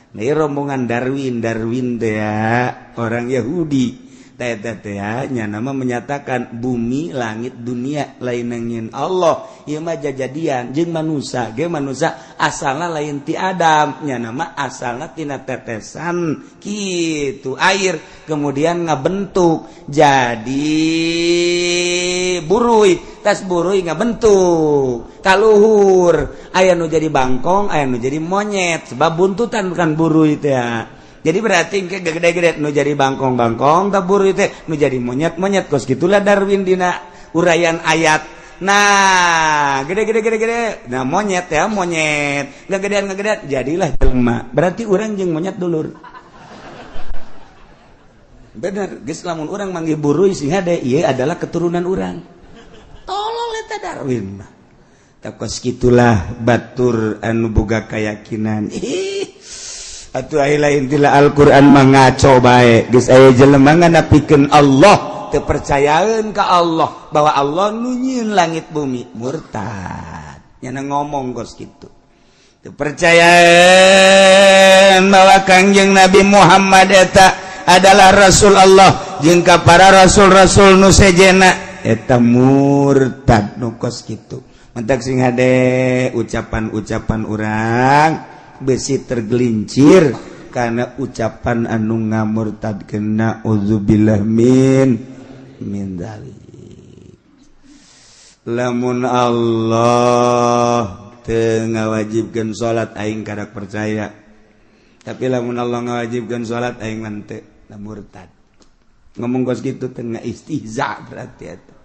Nah, rombongan Darwin, Darwin teh ya, orang Yahudi. Nya nama menyatakan bumi, langit, dunia lain nangieun Allah, ieu mah jajadian. Jeung manusia ge, manusia asalna lain ti Adam, nya nama asalna tina tetesan kitu air, kemudian ngabentuk jadi buruy, tas buruy ngabentuk kaluhur, aya nu jadi bangkong, aya nu jadi monyet, sebab buntutan bukan buruy teh. Jadi berarti ke gede-gede nu jadi bangkong-bangkong, tak buruy teh nu jadi monyet-monyet. Kos gitulah Darwin dina uraian ayat. Nah, gede-gede gede-gede, nah monyet ya, monyet nggak gedean, nggak gedean, jadilah jelema. Berarti orang jeung monyet dulur. Bener geus, lamun urang manggih buruy sing hade, ieu adalah keturunan urang. Tolol eta Darwin mah. Tak kos gitulah batur anu boga keyakinan. Ih, atuh ai lain tila Al-Qur'an mah ngaco bae. Geus aya jelema nganapikeun Allah, teu percayaeun ka Allah bahwa Allah nu nyieun langit bumi, murtad. Nyana ngomong kos kitu. Teu percayaeun bahwa Kangjeng Nabi Muhammad eta adalah Rasul Allah jeung ka para rasul-rasul nu sejena, eta murtad nu kos kitu. Mentak sing hade ucapan-ucapan urang, besi tergelincir karena ucapan anu ngamurtadkeun. Naudzubillah min dzalik. Lamun Allah teu ngawajibkeun salat, aing kadak percaya, tapi lamun Allah ngawajibkeun salat, aing mah teu. Murtad ngomong kos kitu teh, istihza berarti eta.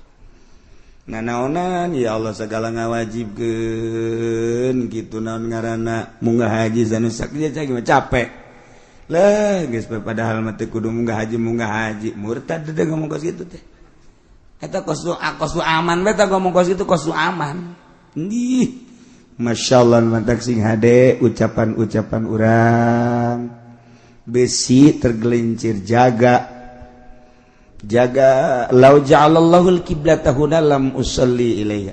Nanaonan ya Allah segala ngawajibkeun gitu, naon ngaranna, munggah haji sanusak dia mah capek lah geus, padahal mah teu kudu munggah haji, munggah haji, murtad teh ngomong kos kitu teh. Eta kos kos aman bae ngomong kos kitu, kos aman. Ih, Masya Allah, mantak sing hade ucapan-ucapan urang, besi tergelincir. Jaga, jaga. Lau ja'alallahu al-qiblata huna lam usalli ilaiha.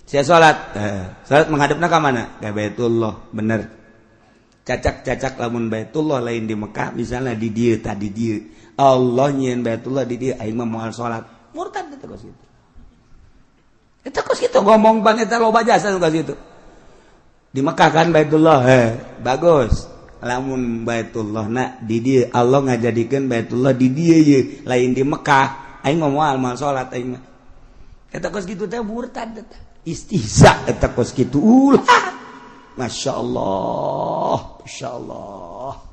Saya salat, salat menghadapna ka mana? Ka Baitullah, bener. Cacak-cacak lamun Baitullah lain di Mekah, misalnya di dieu, tadi dieu Allah nyieun Baitullah di dieu, aing mah moal salat, murtad eta kos kitu. Eta kos kitu ngomong bang, eta loba jasa kos kitu. Di Mekah kan Baitullah, bagus. Lamun Baitullah nak di dieu, Allah ngajadikeun Baitullah di dieu ye, lain di Mekah, aing mah moal moal salat aing mah. Eta kos kitu teh murtad eta. Istihza eta kos kitu. Ulah. Masya Allah, Masya Allah.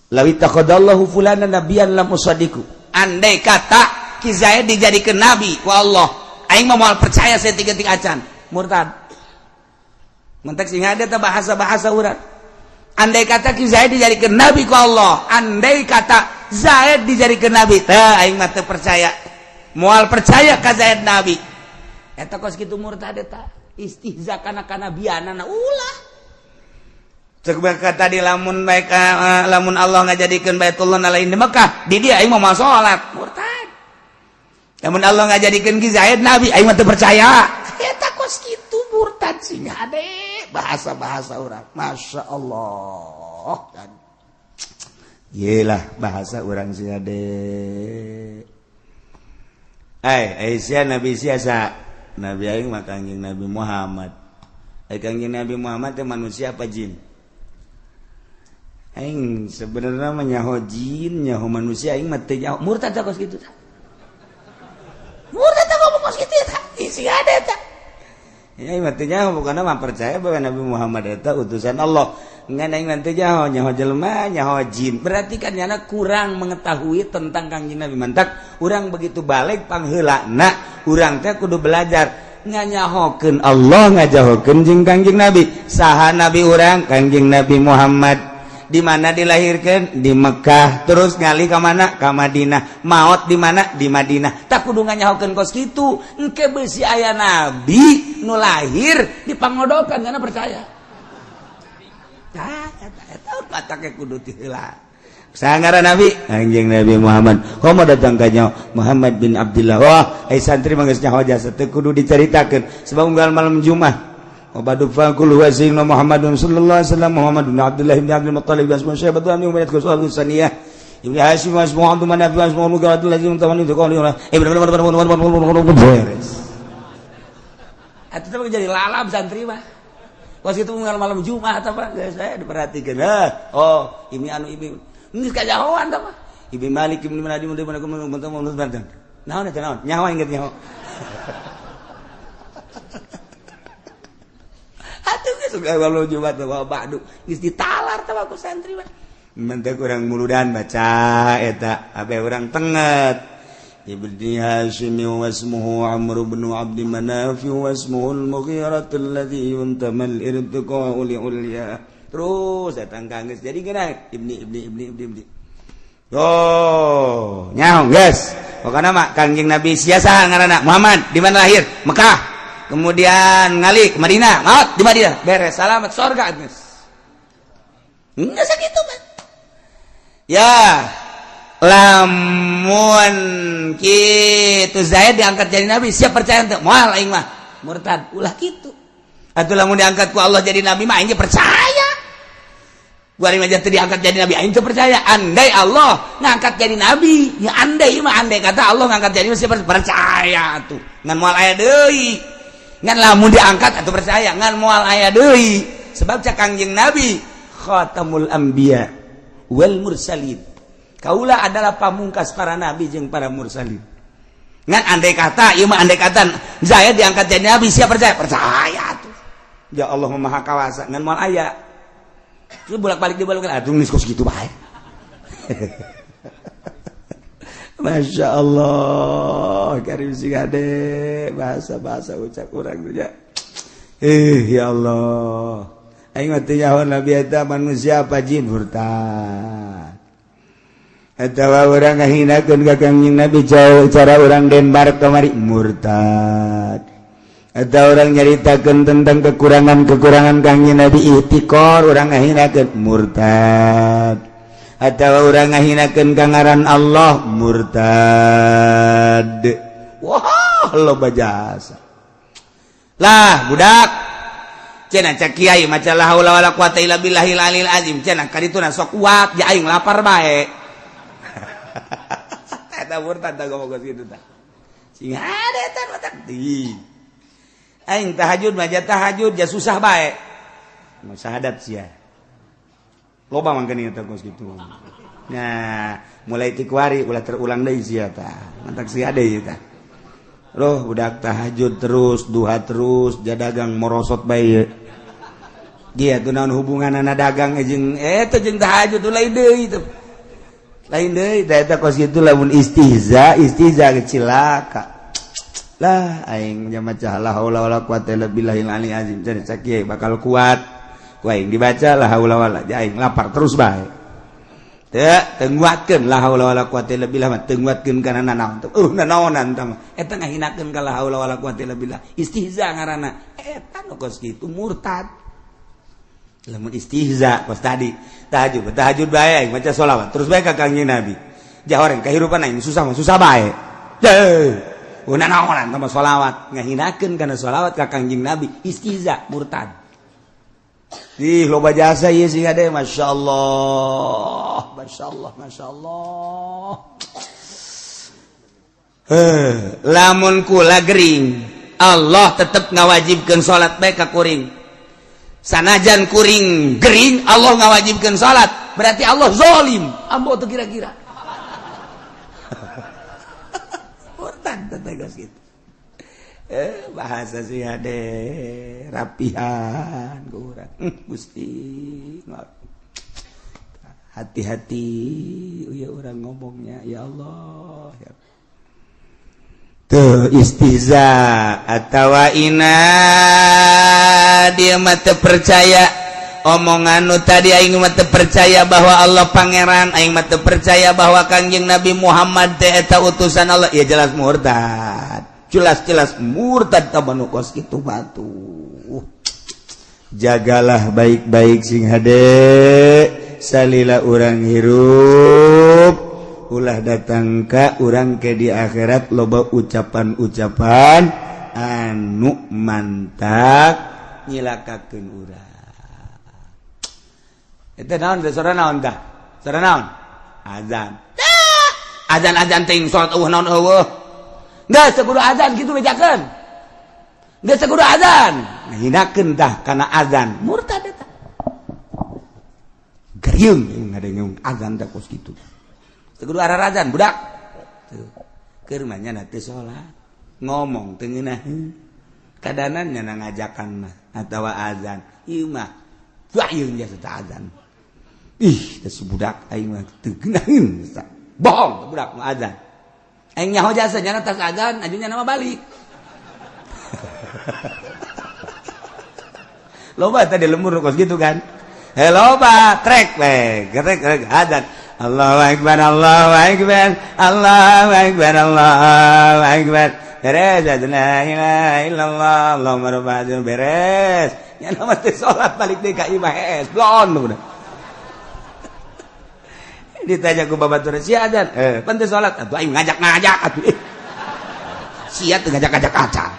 Law ittakhadallahu fulana nabiyan lam usaddiqu. Andai kata Ki Zaid dijadikan nabi ku Allah, aing mah moal percaya saya tiga-tiga acan. Murtad. Mentek sing ada bahasa-bahasa urang. Andai kata Ki Zaid dijadikan nabi ku Allah, andai kata Zaid dijadikan nabi, teh aing mah teu percaya. Moal percaya ka Zaid nabi. Eta kos kitu murtad eta. Istihza kana kanabianana, ulah. Cek tadi, lamun baik, lamun Allah ngajadikeun Baitullah lain di Mekah, di dia aing mah moal salat, murtad. Lamun Allah ngajadikeun Ki Zaid nabi, aing mah teu percaya. Eta kos kitu murtad sing hade bahasa-bahasa urang. Masya Allah kan. Yelah bahasa urang sing hade. Eh, sia nabi sia sa? Nabi aing mah Kangjeng Nabi Muhammad. Eh, Kangjeng Nabi Muhammad teh manusia apa jin? Aing sebenarnya mah nyaho jin, nyaho manusia, aing mah teu nyaho. Murtad kos kitu tah. Murtad ngomong kos kitu. Sing ada eta. Ya matinya bukan mah percaya bahwa Nabi Muhammad eta utusan Allah. Ngan aing mah teu nyaho, nyaho jelema, nyaho jin. Berarti kan nyana kurang mengetahui tentang Kangjeng Nabi. Mantak urang begitu balik pangheulana, urang teh kudu belajar nganyahokeun Allah, ngajahokeun jeung Kangjeng Nabi. Saha nabi urang? Kangjeng Nabi Muhammad. Di mana dilahirkan? Di Mekah. Terus ngali ka mana? Ka Madinah. Maot di mana? Di Madinah. Tak kudu nganyahokeun kos kitu. Engke beusi aya nabi nu lahir di pangodokan karena percaya. Tah eta eta patake kudu ti heula. Sangara nabi? Kangjeng Nabi Muhammad. Komo datang ka nyaho Muhammad bin Abdullah. Wah, ai santri mah geus nyaho jasa teu kudu dicaritakeun sebab unggal malam Jumat. Wabadu faqul huwa sayyidina Muhammadun sallallahu alaihi wasallam Muhammad bin Abdullah bin Abdul Muttalib bin Syaibat bin Umayyah bin Saniyah Ibnu Hashim wa Muhammad bin Nabi wa Muhammad bin Abdul beres. Atuh teh jadi lalap santri mah. Pas itu unggal malam Jumat apa geus saya diperhatikeun. Hah, oh, ini anu ibi geus kajahoan tah mah. Ibnu Malik ibnu Nadim ibnu Nadim. Naon eta naon? Nyaho inget nyaho. Atuh geus malam Jumat wa ba'du geus ditalar tah ku santri mah. Mentek urang muludan baca eta abe urang tenget. Ibni Hashim wasmuhu Amr bin Abd Manaf wasmuhu al-Mughirah alladhi yuntamal irtiqa'u li ulya. Terus datang kanggeus jadi geuna ibni ibni ibni ibni ibni. Oh, nyaho geus. Pokona mah Kangjeng Nabi sia saha ngaranna? Muhammad. Di mana lahir? Mekah. Kemudian ngali ke Madinah, maut di Madinah. Beres, salamat surga geus. Enggak sakitu mah. Ya, lamun kitu Zaid diangkat jadi nabi, siap percaya teu? Moal aing mah murtad, ulah kitu. Atuh lamun diangkat ku Allah jadi nabi mah aing ge percaya. Gua aing aja teu diangkat jadi nabi, aing teu percaya. Andai Allah ngangkat jadi nabi, ya andai mah andai kata Allah ngangkat jadi nabi siap percaya atuh. Ngan moal aya deui. Ngan lamun diangkat atuh percaya, ngan moal aya deui. Sebab cak Kangjeng Nabi khatamul anbiya wal mursalin. Kaula adalah pamungkas para nabi jeung para mursalin. Ngan andai kata, ieu mah andai kata Zaid diangkat jadi nabi, siap percaya? Percaya atuh. Ya Allah Maha Kawasa, ngan moal aya. Itu bolak-balik dibalungkeun, aduh geus kos kitu bae. Masya Allah, karim sing ade bahasa-bahasa ucap urang teh. Ya Allah. Aing mah teu nyaho nabi eta manusia apa jin murtad. Atawa urang ngahinakeun ka Kangjeng Nabi jauh cara urang Denmark kamari murtad. Atawa urang nyaritakeun tentang kekurangan-kekurangan Kangjeng Nabi ihtikor urang ngahinakeun murtad. Atawa urang ngahinakeun ka ngaran Allah murtad. Wah, loba jasa. Lah, budak cenah cak kiai maca la haula wala quwata illa billahil aliyil azim cenah kadituna sok kuat ja aing lapar bae. Eta murtad tah ngomong geus kitu tah. Sing ada eta mah di. Aing tahajud mah ja tahajud ja susah bae. Mun syahadat sia. Loba mangkeun eta geus kitu. Nah, mulai ti kuari ulah terulang deui sia tah. Mantak sia deui tah. Loh, budak tahajud terus, duha terus, ja dagang morosot bae. Dia tuh naon hubunganna dagang jeung eta jeung tahajud lain deui teh. Lain deui tah eta kos kitu lamun istihza, istihza cilaka. Lah aing maca la haula wala quwata illa billahil aliyil azim cenah cak kiai bakal kuat. Ku aing dibaca la haula wala ja aing lapar terus bae. Teu teu nguatkeun la haula wala quwata illa billah mah teu nguatkeun kana nanaon teh. Nanaonan tah mah. Eta ngahinakeun ka la haula wala quwata illa billah. Istihza ngaranna. Eta nu kos kitu murtad. Lamun istihza kos tadi tahajud tahajud bae aing maca sholawat terus bae ka Kangjeng Nabi. Jahoreng kahirupan aing susah mah susah bae. Deuh. Nanaonan tah mah sholawat ngahinakeun kana sholawat ka Kangjeng Nabi istihza murtad. Ih loba jasa ieu sih ade masyaallah masyaallah masyaallah. Lamun kula gering Allah tetep ngawajibkeun salat bae ka kuring. Sanajan kuring gering Allah ngawajibkeun salat berarti Allah zalim. Ambo tuh kira-kira. Murtad teh geus kitu. Bahasa sih ade rapihan ku urang. Gusti, hati-hati ya orang ngomongnya, ya Allah ya. Tuh istihza atau ina dia mah teu percaya omongan nu tadi. Aing mah teu percaya bahwa Allah pangeran, aing mah teu percaya bahwa Kangjeng Nabi Muhammad teh eta utusan Allah. Ya jelas murtad, jelas-jelas murtad. Tabanu kos kitu batu, jagalah baik-baik sing hade salila urang hirup. Ulah datang ka urang ke di akhirat loba ucapan-ucapan anu mantak nyilakakeun urang. Eta naon teh? Sora naon tah? Sora naon? Azan. Azan, azan ting salat eueuh naon eueuh. Geus teu kudu azan kitu bejakeun. Geus teu kudu azan. Ngahinakeun tah kana azan. Murtad eta. Gariung ngadenge azan teh kos kitu. Teu kudu ararazan budak. Tuh. Keur mah nya teu salat. Ngomong teu ngeunaheun. Kadanan nya ngajakan mah atawa azan. Ieu mah gayung jasa azan. Ih, teh budak aing mah teu geunaheun. Bohong budak mah azan. Aing nyaho jasa nya tas azan, ajunya nama balik. Loba tadi lembur kos gitu kan. Hei loba trek we, trek azan. Allahu akbar, Allahu akbar, Allahu akbar, Allahu akbar. Beres, la ilaha illallah, Allahumma rabbana beres. Nya nama teh salat balik deui ka imah hees, blon udah. Ditanya ku babatur sia azan, pan teu salat, atuh aing ngajak-ngajak atuh. Sia teu ngajak-ngajak acan.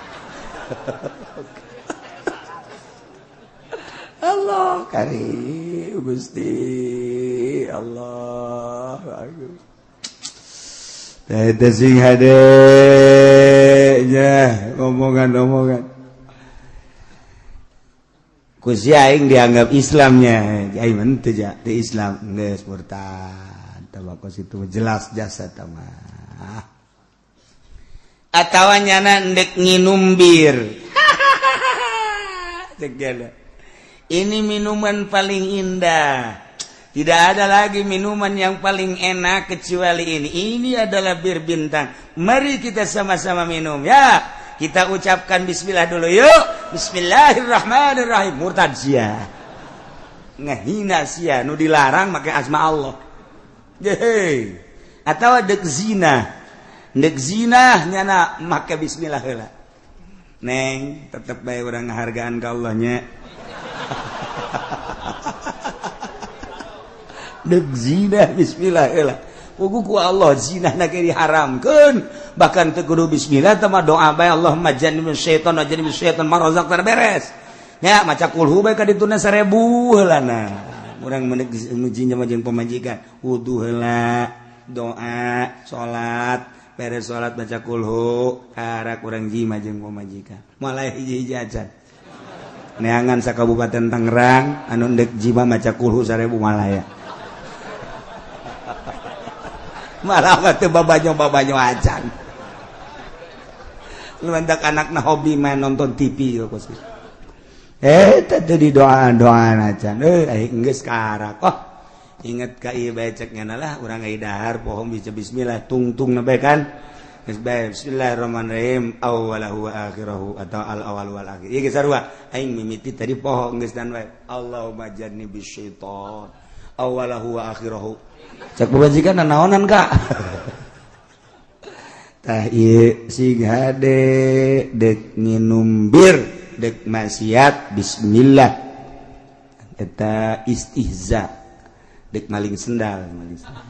Allah karim Gusti Allah teh sing hade nya omongan-omongan ku si aing dianggap Islamnya aing mah teu teu Islam geus murtad. Tabakos itu jelas jasa mah. Atawa nyana endek nginum bir. Cek ini minuman paling indah. Tidak ada lagi minuman yang paling enak kecuali ini. Ini adalah bir bintang. Mari kita sama-sama minum ya. Kita ucapkan bismillah dulu yuk. Bismillahirrahmanirrahim. Murtad sia. Ngehina sia nu dilarang make asma Allah. Hei. Atau dek zina. Dek zina nyana make bismillah heula. Neng, tetep bae urang ngahargaan ka Allah nya. Dek zina bismillah heula. Pugu ku Allah zina na ge diharamkeun. Bahkan teu kudu bismillah teh mah doa bae Allahumma jannibna syaitan wa jannibna syaitan ma razaqtana beres. Nya maca kulhu bae ka dituna 1000 heulana. Urang menek jinjama jeung pamajikan, wudu heula, doa, salat, beres salat baca kulhu, karak urang jima jeung pamajikan. Mulai hiji-hiji acan. Neangan sakabupaten Tangerang anu ndek jima maca kulhu 1000 malaya. Malah mah teu babanyo-babanyo acan. Lu mendak anakna hobi main nonton TV kos. Teh teu di doa-doaan acan. Aing geus karak. Oh, inget ka ieu bae cek nyana lah urang ai dahar pohong bisa bismillah tungtung na bae kan. Geus bae bismillahirrahmanirrahim awwalahu wa akhirahu atau al awal wal akhir. Ieu geus sarua. Aing mimiti tadi pohong geus dan bae. Allahumma jannibis syaitan awwalahu wa akhirahu. Cek pamajikan naonan kak. Tah ieu sing hade dek nginum bir dek maksiat bismillah eta istihza. Dek maling sendal, maling sendal.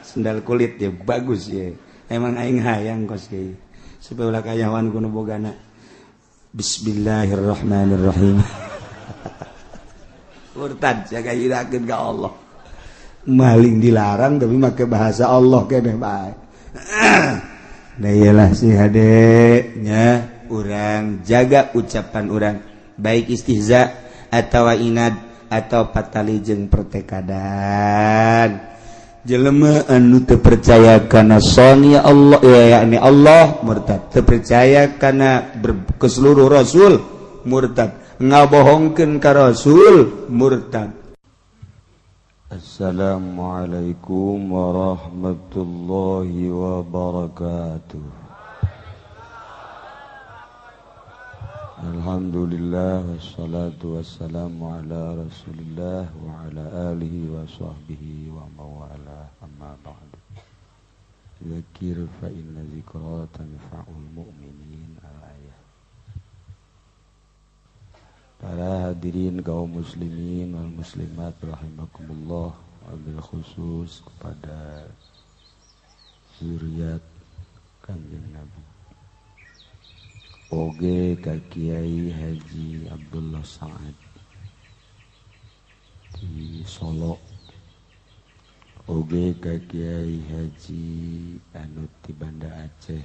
Sendal kulit ya bagus ya. Emang aing hayang kos kieu. Supaya ulah kayawan ku nu bogana. Bismillahirrahmanirrahim. Murtad jaga hirakeun ka Allah. Maling dilarang tapi make bahasa Allah keneh bae. Nah iyalah si hade nya urang jaga ucapan urang baik istihza atau inad atau patali jeung pertekadan. Jelema anu teu percaya kana soni Allah ya, yakni Allah murtad, teu percaya kana ke seluruh rasul murtad, ngabohongkeun ka rasul murtad. Assalamualaikum warahmatullahi wabarakatuh. Alhamdulillah wassalatu wassalamu ala Rasulillah wa ala alihi wa sahbihi wa mawala, amma ba'du. Dzikir fa inna dzikra tanfa'ul mu'minin, al-ayah. Para hadirin kaum muslimin wal muslimat rahimakumullah, wabil khusus kepada zuriat Kanjeng Nabi. Oge ka Kiai Haji Abdullah Sa'ad di Solo, oge ka Kiai Haji anu ti Banda Aceh,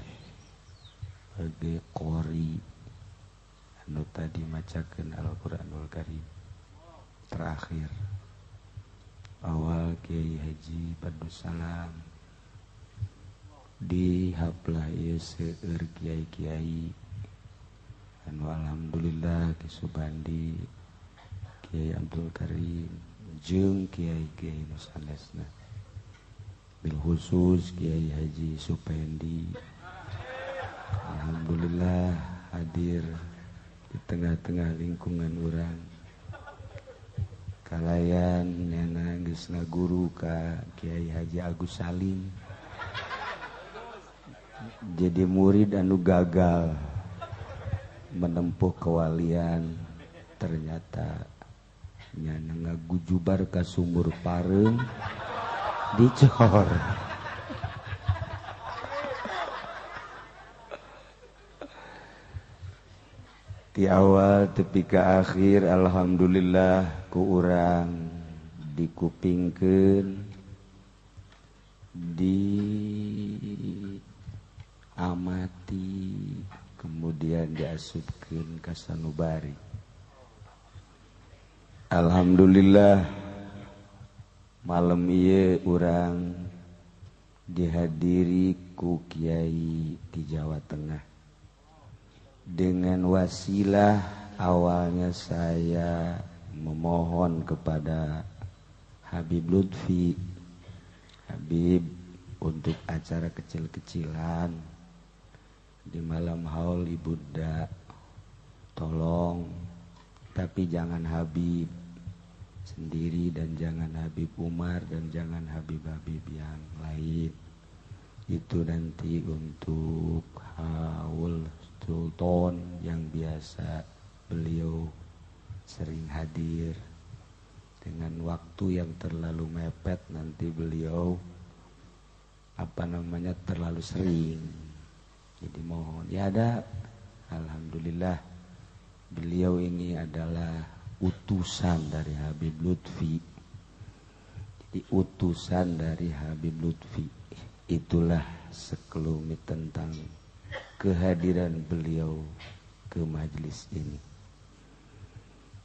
oge Qori anu tadi macakeun Al-Qur'anul Karim terakhir, awal Kiai Haji Badussalam di haplah ieu seueur kiai-kiai anu alhamdulillah Ki Subandi, Kiai Abdul Karim jeung kiai-kiai nu sanesna, bil khusus Kiai Haji Supendi, alhamdulillah hadir di tengah-tengah lingkungan urang kalayan nyana geus ngaguru ka Kiai Haji Agus Salim, jadi murid anu gagal menempuh kewalian, ternyata nyana ngagujubar ka sumur pareum dicor. Di awal tepi ka akhir alhamdulillah ku urang dikupingkeun, diamati, kemudian diasupkeun ka sanubari. Alhamdulillah malam ieu urang dihadiri ku kiai di Jawa Tengah. Dengan wasilah awalnya saya memohon kepada Habib Lutfi, Habib, untuk acara kecil-kecilan di malam haul Ibunda, tolong, tapi jangan Habib sendiri dan jangan Habib Umar dan jangan Habib-Habib yang lain. Itu nanti untuk haul Sultan yang biasa beliau sering hadir. Dengan waktu yang terlalu mepet nanti beliau terlalu sering. Jadi mohon ya ada, alhamdulillah beliau ini adalah utusan dari Habib Lutfi. Jadi utusan dari Habib Lutfi. Itulah sekelumit tentang kehadiran beliau ke majelis ini.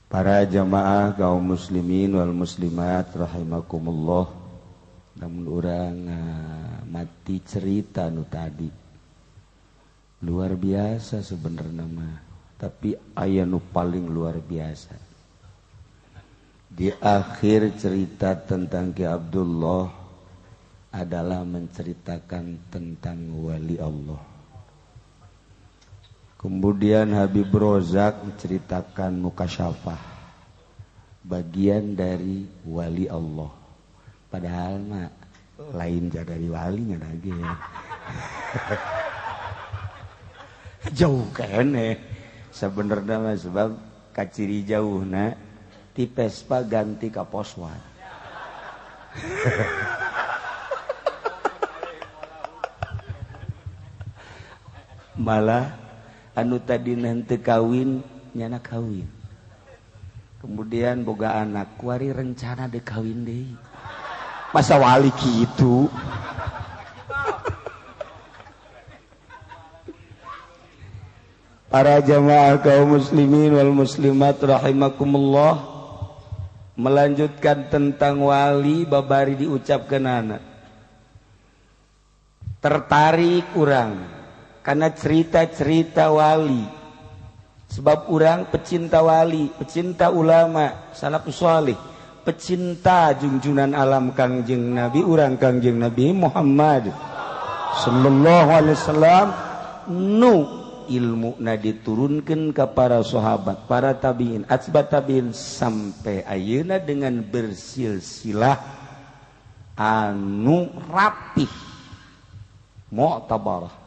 Para jamaah kaum muslimin wal muslimat rahimakumullah. Namun urang mati cerita nu tadi luar biasa sebenarnya mah, tapi aya nu paling luar biasa. Di akhir cerita tentang Ki Abdullah adalah menceritakan tentang wali Allah. Kemudian Habib Rozak menceritakan mukasyafah, bagian dari wali Allah. Padahal mah lain dari walinya lagi. Jauh kene sebenarnya mah, sebab kaciri jauhna ti Vespa ganti ka Poswan. Malah anu tadi nanti kawin nyana kawin, kemudian boga anak kuari rencana de kawin deui, masa wali kitu. Para jamaah kaum muslimin wal muslimat rahimakumullah, Melanjutkan tentang wali, babari diucapkan anak tertarik urang karena cerita-cerita wali, sebab urang pecinta wali, pecinta ulama salafus salih, pecinta junjunan alam Kangjeng Nabi urang, Kangjeng Nabi Muhammad sallallahu alaihi wasallam, nu ilmu na diturunkan ke para sahabat, para tabiin, atba tabiin, sampai ayeuna dengan bersilsilah anu rapih, mu'tabarah.